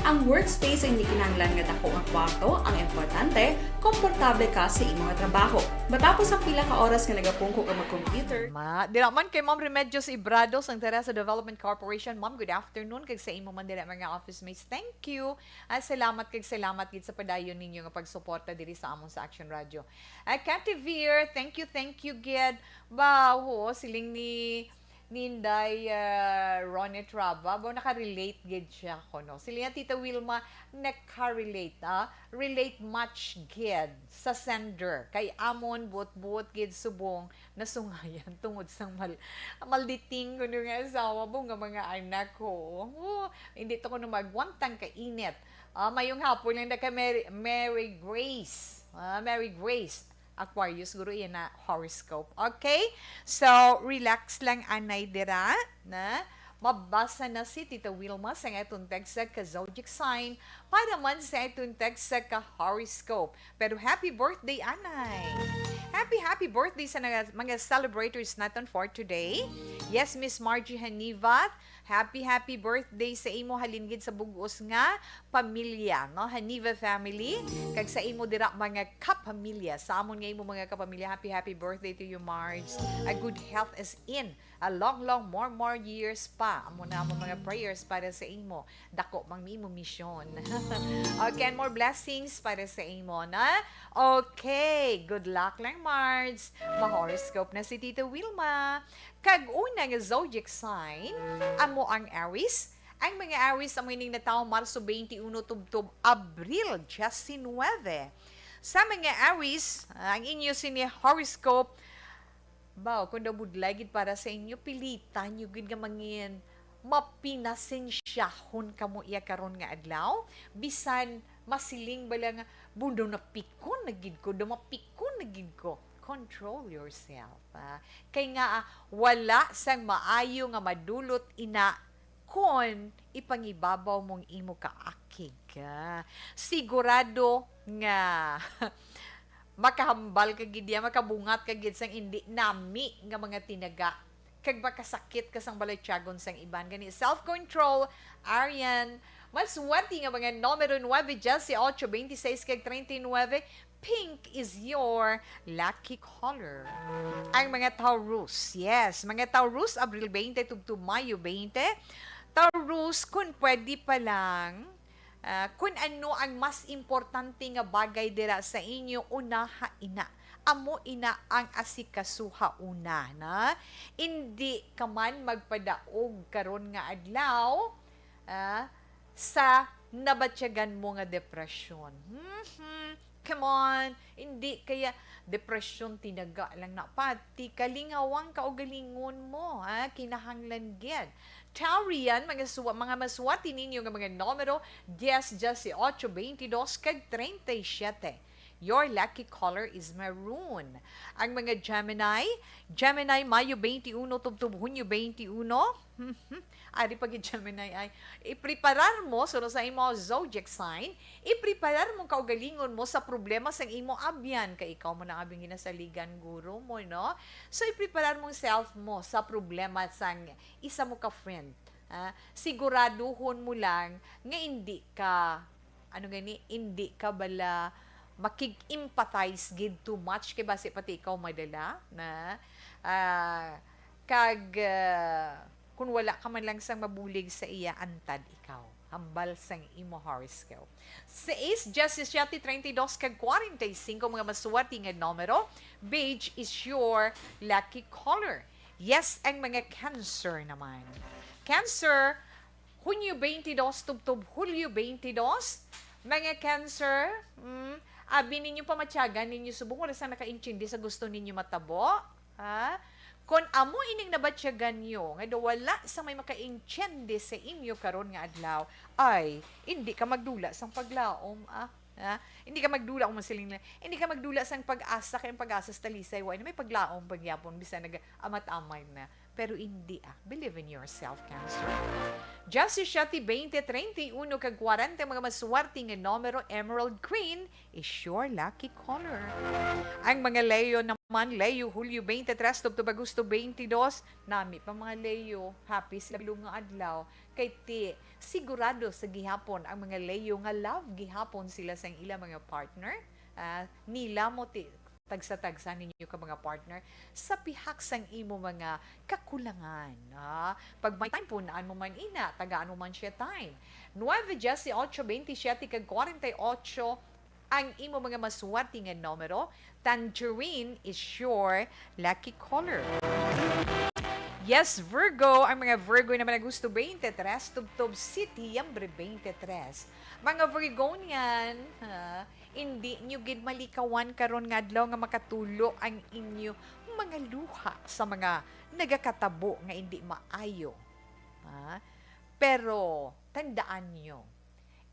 Ang workspace ay hindi kinahanglan nga dako nga kwarto, ang importante, komportable ka sa imong trabaho. Matapos ang pila ka oras nga nagapungko ka mag-computer, Ma, dira man kay Ma'am Remedios Ibrado sang Teresa Development Corporation. Ma'am, good afternoon. Kag sa imo man dira mga office mates, thank you. Ah, salamat kag salamat gid sa padayon ninyo nga pagsuporta diri sa among sa Action Radio. Ah, Cathy Veer, thank you, thank you gid. Ba, oo, siling ni Ninday, ah, Ronnie Traba, ba, nakarelate gid siya ko, no? Siling niya, Tita Wilma, nakarelate, ah? Relate much gid sa sender. Kay amon, buot-buot gid subong nasungayan tungod sang mal-, malditing kuno nga asawa mo nga mga anak ko. Oh, hindi to kuno magwantang kainit. Ah, mayong hapon lang na kay Mary, Mary Grace. Ah, Mary Grace. Aquarius, guro, yan na horoscope. Okay? So, relax lang, anay, dira, na mabasa na si Tita Wilma sa aton text sa ka zodiac sign para man sa aton text sa ka horoscope. Pero happy birthday, anay! Happy, happy birthday sa mga, mga celebrators naton for today. Yes, Miss Margie Hanivat, happy, happy birthday sa imo halin gid sa bug-os nga pamilya, no? Haniva family, kag sa imo dira mga kapamilya, sa amon nga imo mga kapamilya, happy, happy birthday to you, Marge. A good health is in, a long, long, more, more years pa. Amo na among mga prayers para sa imo. Dako mang imo misyon. Okay, and more blessings para sa imo, na? Okay, good luck lang, Marge. Ma-horoscope na si Tita Wilma. Kag una nga zodiac sign, amo ang Aries. Ang mga Aries amo ining natawo Marso twenty-one tubtob Abril diecinuebe. Sa mga Aries, ang inyo sini horoscope, baw, kung daw budlay gid para sa inyo, pilitan nyo gid nga mangin mapinasensyahon kamo iya karon nga adlaw, bisan masiling bala nga, "Bundo, napikon na gid ko, daw mapikon na gid ko." Control yourself, ah. Kay nga, ah, wala sang maayo nga madulot ina kon ipangibabaw mong imo kaakig. Ah, sigurado nga makahambal ka gid iya, makabungat ka gid sang indi nami nga mga tinaga, kag makasakit ka sang balatyagon sang iban. Gani, self-control, Arian. Maswerte nga mga numero nuebe, dieciocho, veintiseis, kag treinta y nueve, pink is your lucky color. Ang mga Taurus, yes, mga Taurus, Abril twenty tubtob Mayo twenty. Taurus, kung pwede pa lang, ah, kung ano ang mas importante nga bagay dira sa inyo, unaha ina. Amo ina ang asikasuha una, na? Indi ka man magpadaog karon nga adlaw, ah, sa nabatyagan mo nga depresyon. Mhm. Come on, hindi kaya depresyon tinaga lang na. Pati kalingawang kaugalingon mo, ha? Kinahanglan gid. Taurian, mga suwa-, mga maswerte ninyo nga mga numero, dies, dieciocho, veintidós, kag treinta y siete. Your lucky color is maroon. Ang mga Gemini, Gemini, Mayo twenty-one tubtob Hunyo twenty-one. Ari pa gid Gemini ay, ipreparar mo, suno sa imo zodiac sign, ipreparar mo kaugalingon mo sa problema sang imo abyan, kay ikaw mo na abing ginasaligan, guro mo, no? So, ipreparar mong self mo sa problema sang isa mo ka friend. Ah, siguraduhon mo lang nga indi ka, ano gani, indi ka bala makig-empathize gid too much kay basi pati ikaw madala na. Ah, kag, ah, kung wala ka man lang sang mabulig sa iya, antad ikaw. Hambal sang imo horoscope. Seis, diyasisiete, treinta y dos, kag kwarenta y cinco mga maswerte nga numero. Beige is your lucky color. Yes, ang mga Cancer naman. Cancer, Hunyo twenty-two tubtob Hulyo twenty-two. Mga Cancer, mm, abi ninyo pamatyagan ninyo subong wala sa nakaintindi sa gusto ninyo matabo. Ha? Kon amo ining nabatyagan nyo nga daw wala sa may makaintindi sa inyo karon nga adlaw, ay, indi ka magdula sang paglaom, ah. Ha? Hindi ka magdula kung masiling nila, hindi ka magdula sang pag-asa, kay ang pag-asa sa talisay, wa na may paglaom pagyapon, bisan nag-amat-amay na. Pero hindi, ah. Believe in yourself, Cancer. Just siete, veinte, treinta y uno, kag kwarenta, mga maswerte nga numero, emerald green is your lucky color. Ang mga Leo naman, Leo, Hulyo twenty-three, tubtob Agosto twenty-two, nami pa mga Leo, happy sila bilog nga adlaw. Kay ti, sigurado sa gihapon ang mga Leo nga love gihapon sila sang ila mga partner. Ah, nila mo ti, tagsa-tagsa ninyo ka mga partner sa pihak sang imo mga kakulangan. Ah, pag may time, punaan mo man ina, tagaan mo man siya time. Nueve, dieciocho, veintisiete, kag kwarenta y ocho ang imo mga maswerte nga numero. Tangerine is your lucky color. Yes, Virgo. Ang mga Virgo naman, Agosto twenty-three, tubtob Setyembre twenty-three. Mga Virgonian, ha, hindi nyo gid malikawan karon nga adlaw nga makatulo ang inyo mga luha sa mga nagakatabo nga hindi maayo. Ha? Pero tandaan nyo,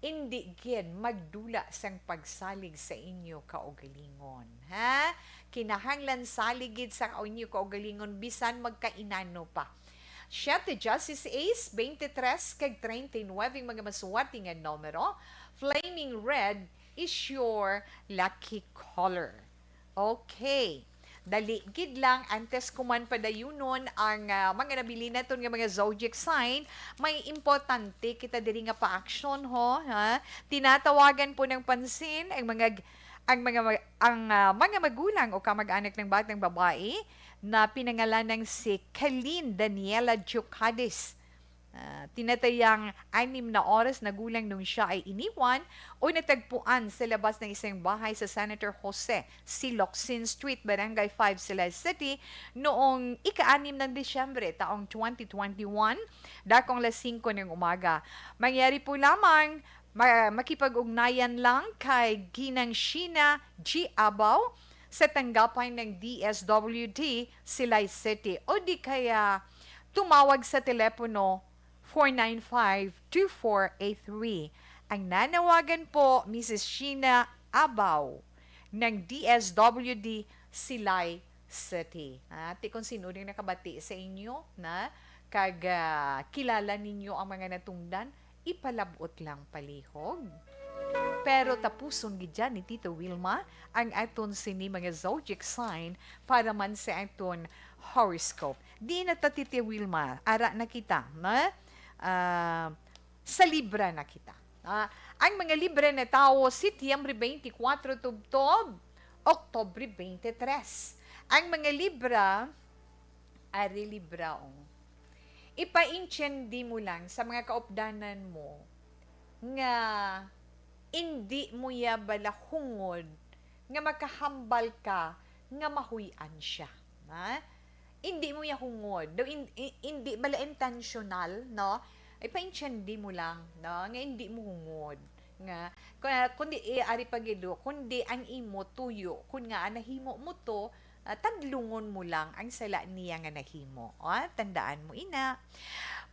indi gid magdula sang pagsalig sa inyo kaugalingon, ha? Kinahanglan salig gid sa inyo kaugalingon bisan magkainano pa. Siete, dieciséis, veintitrés, kag treinta y nueve ang mga maswerte nga numero. Flaming red is your lucky color. Okay. Dali gid lang, antes ko man padayunon ang, ah, mga nabilin naton nga mga zodiac sign, may importante kita diri nga pa-action, ho, ha? Tinatawagan po ng pansin ang mga g-, ang mga ma-, ang, ah, mga magulang o kamag-anak ng batang babae na pinangalanang si Kalin Daniela Diocadis. Ah, tinatayang anim na oras na gulang nung siya ay iniwan o natagpuan sa labas ng isang bahay sa Senator Jose C. Locsin Street, Barangay five, Silay City, noong ika-anim ng Disyembre taong twenty twenty-one, dakong alas singko ng umaga. Mangyari po lamang, ma-, makipag-ugnayan lang kay Ginang Sheena G. Abaw sa tanggapan ng D S W D Silay City o di kaya tumawag sa telepono four nine five, two four eight three. Ang nanawagan po, Missus Sheena Abaw ng D S W D Silay City. Ah, ti kung sino rin nakabati sa inyo na kag, ah, kilala ninyo ang mga natungdan, ipalabot lang palihog. Pero tapuson gid dyan ni Tito Wilma ang aton sini mga zodiac sign para man sa aton horoscope. Di na ta, Tito Wilma, ara na kita, na, ah, sa Libra na kita. Ah, ang mga Libra na tawo, Setyembre twenty-four tubtob Oktobre twenty-three. Ang mga Libra, ari Libra, oh. Ipaintindi mo lang sa mga kaupdanan mo nga indi mo ya bala hungod nga makahambal ka nga mahuy-an siya. Ha? Indi mo ya hungod. Daw in-, i-, indi bala intentional, no? Ipaintindi mo lang, no? Nga indi mo hungod. Nga, ku-, kundi, eh, ari pa gid, oh, kundi ang imo tuyo, kun nga nahimo mo to, ah, tadlungon mo lang ang sala niya nga nahimo. Ah, tandaan mo ina.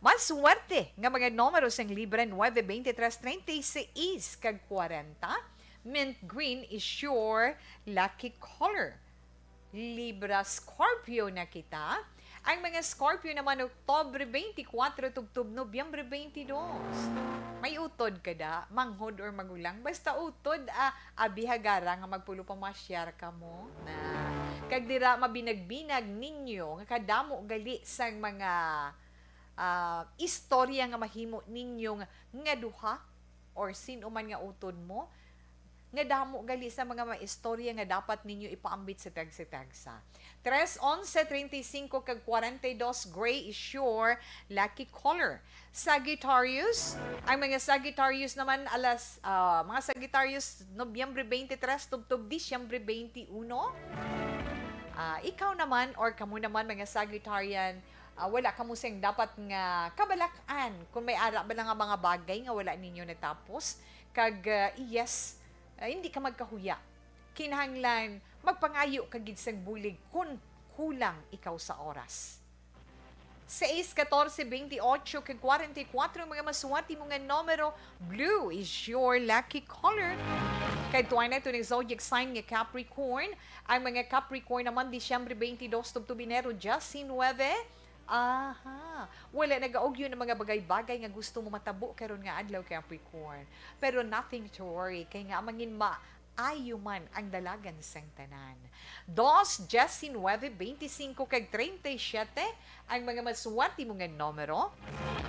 Maswerte nga mga numero sang Libra, nueve, veintitrés, treinta y seis, kag kwarenta. Mint green is your lucky color. Libra, Scorpio na kita. Ang mga Scorpio naman, Oktubre twenty-four tubtob Nobyembre twenty-two. May utod ka da, manghod or magulang? Basta utod, ah, abi hagara nga magpulo pa masyar ka mo na. Kag dira mabinag-binag ninyo nga kadamo gali sang mga ah, istorya nga mahimo ninyo nga, nga duha or sino man nga utod mo, nga damo gali sa mga, mga istorya nga dapat ninyo ipaambit sa tagsa-tagsa. Tres, onse, treinta y cinco, kag kwarenta y dos, gray is your lucky color. Sagittarius, ang mga Sagittarius naman, alas, ah, mga Sagittarius, Nobyembre twenty-three tubtob Disyembre twenty-one. Ah, ikaw naman or kamo naman, mga Sagittarian, ah, wala kamo sing dapat nga kabalak-an kung may ara ba lang nga mga bagay nga wala ninyo natapos. Kag, ah, yes, ah, hindi ka magkahuya. Kinahanglan magpangayo ka gid sang bulig kun kulang ikaw sa oras. Seis, katorse, bentiocho, kag kwarenta y kuwatro ang mga maswerte mo nga numero. Blue is your lucky color. Kay tuway na ito ng zodiac sign nga Capricorn. Ang mga Capricorn naman, Disyembre twenty-dos tubtob Enero diyasinuwebe. Aha. Wala nagaugyo ng mga bagay-bagay nga gusto mo matabo karon nga adlaw, Capricorn. Pero nothing to worry, kay nga mangin ma ayo man ang dalagan sang tanan. Dos, diecinueve, veinticinco, kag treinta y siete ang mga maswerte mo nga numero.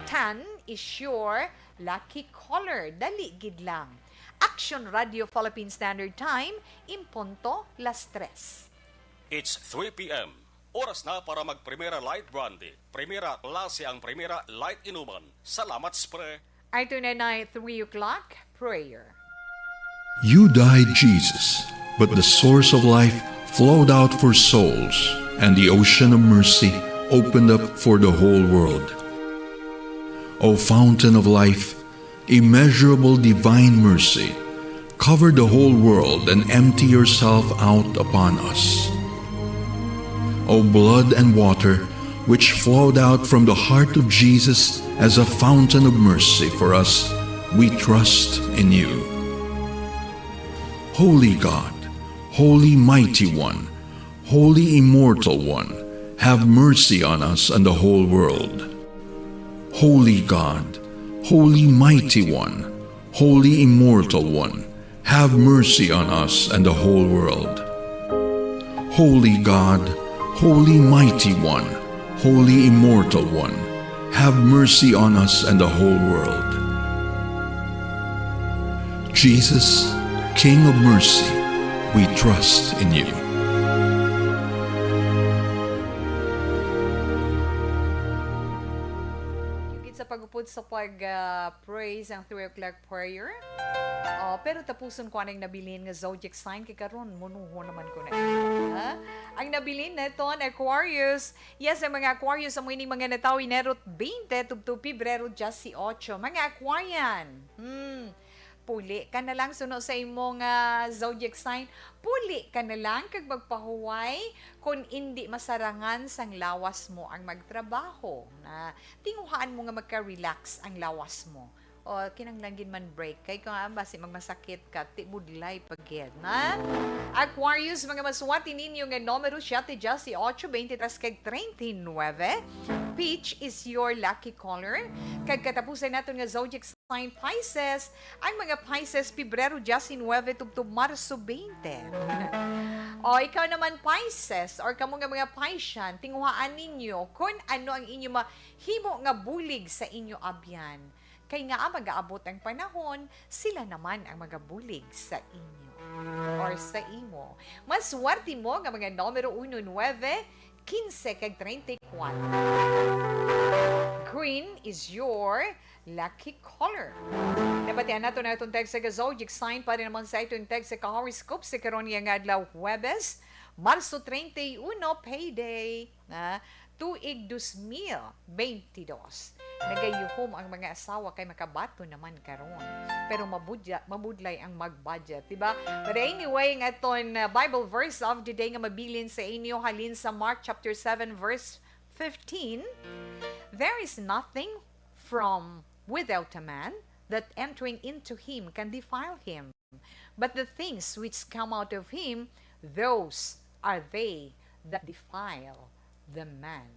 Tan is your lucky color. Dali gid lang. Action Radio Philippine Standard Time, in punto las tres. It's three p m. Oras na para mag Primera Light Brandy. Primera klase ang Primera Light Inuman. Salamat, pre. Ay, tunay na three o'clock prayer. You died, Jesus, but the source of life flowed out for souls, and the ocean of mercy opened up for the whole world. O fountain of life, immeasurable divine mercy, cover the whole world and empty yourself out upon us. O blood and water, which flowed out from the heart of Jesus as a fountain of mercy for us, we trust in you. Holy God, Holy Mighty One, Holy Immortal One, have mercy on us and the whole world. Holy God, Holy Mighty One, Holy Immortal One, have mercy on us and the whole world. Holy God, Holy Mighty One, Holy Immortal One, have mercy on us and the whole world. Jesus, King of mercy, we trust in you. Gid sa pagupod sa pag, ah, praise ang three o'clock prayer. Oh, pero tapuson ko anang nabilin nga zodiac sign kay karon munuho naman ko na. Ha? Ang nabilin naton, Aquarius. Yes, ang mga Aquarius amo ining mga natawo Enero twenty tubtob Pebrero dieciocho. Mga Aquarian. Hmm. Puli ka na lang suno sa imo nga zodiac sign. Puli ka na lang kag magpahuway kon indi masarangan sang lawas mo ang magtrabaho. Na tinguhaan mo nga magka-relax ang lawas mo. O, kinahanglan gid man break. Kay kung, ah, basi magmasakit ka, ti budlay pa gid, na? Aquarius, mga maswerte ninyo nga numero, siete, dieciocho, veintitrés, kag treinta y nueve. Peach is your lucky color. Kag katapusan naton nga zodiac sign, Pisces. Ang mga Pisces, Pebrero diecinueve tubtob Marso twenty. O, ikaw naman, Pisces, or kamo nga mga Piscean, tinguhaan ninyo kon ano ang inyo mahimo nga bulig sa inyo abyan. Kay ngaa magaabot ang panahon, sila naman ang magabulig sa inyo or sa imo. Maswerte mo nga mga numero uno, nueve, quince, kag treinta y cuatro. Green is your lucky color. Nabatian nato na itong text sa zodiac sign para naman sa itong text sa horoscope sa karon nga adlaw, Huwebes, Marso treinta y uno, payday. Na, tuig dos mil bentidós. Nagayuhom ang mga asawa kay makabaton naman karon. Pero mabudya-, mabudlay ang mag-budget, di ba? But anyway, ang aton, uh, Bible verse of the day nga mabilin sa inyo halin sa Mark chapter seven, verse fifteen, "There is nothing from without a man that entering into him can defile him." But the things which come out of him, those are they that defile the man.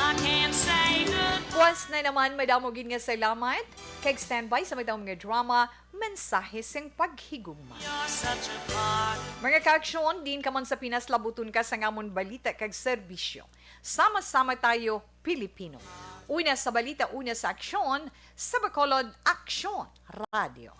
I can't say good. Puas na naman, madamo gid nga salamat. Kag standby sa madamo nga drama, mensahe sing paghigugma. You're such a part. Mga ka-aksyon, diin ka man sa Pinas, labuton ka sa amon balita kag serbisyo. Sama-sama tayo, Pilipino. Una sa balita, una sa aksyon, sa Bacolod Aksyon Radio.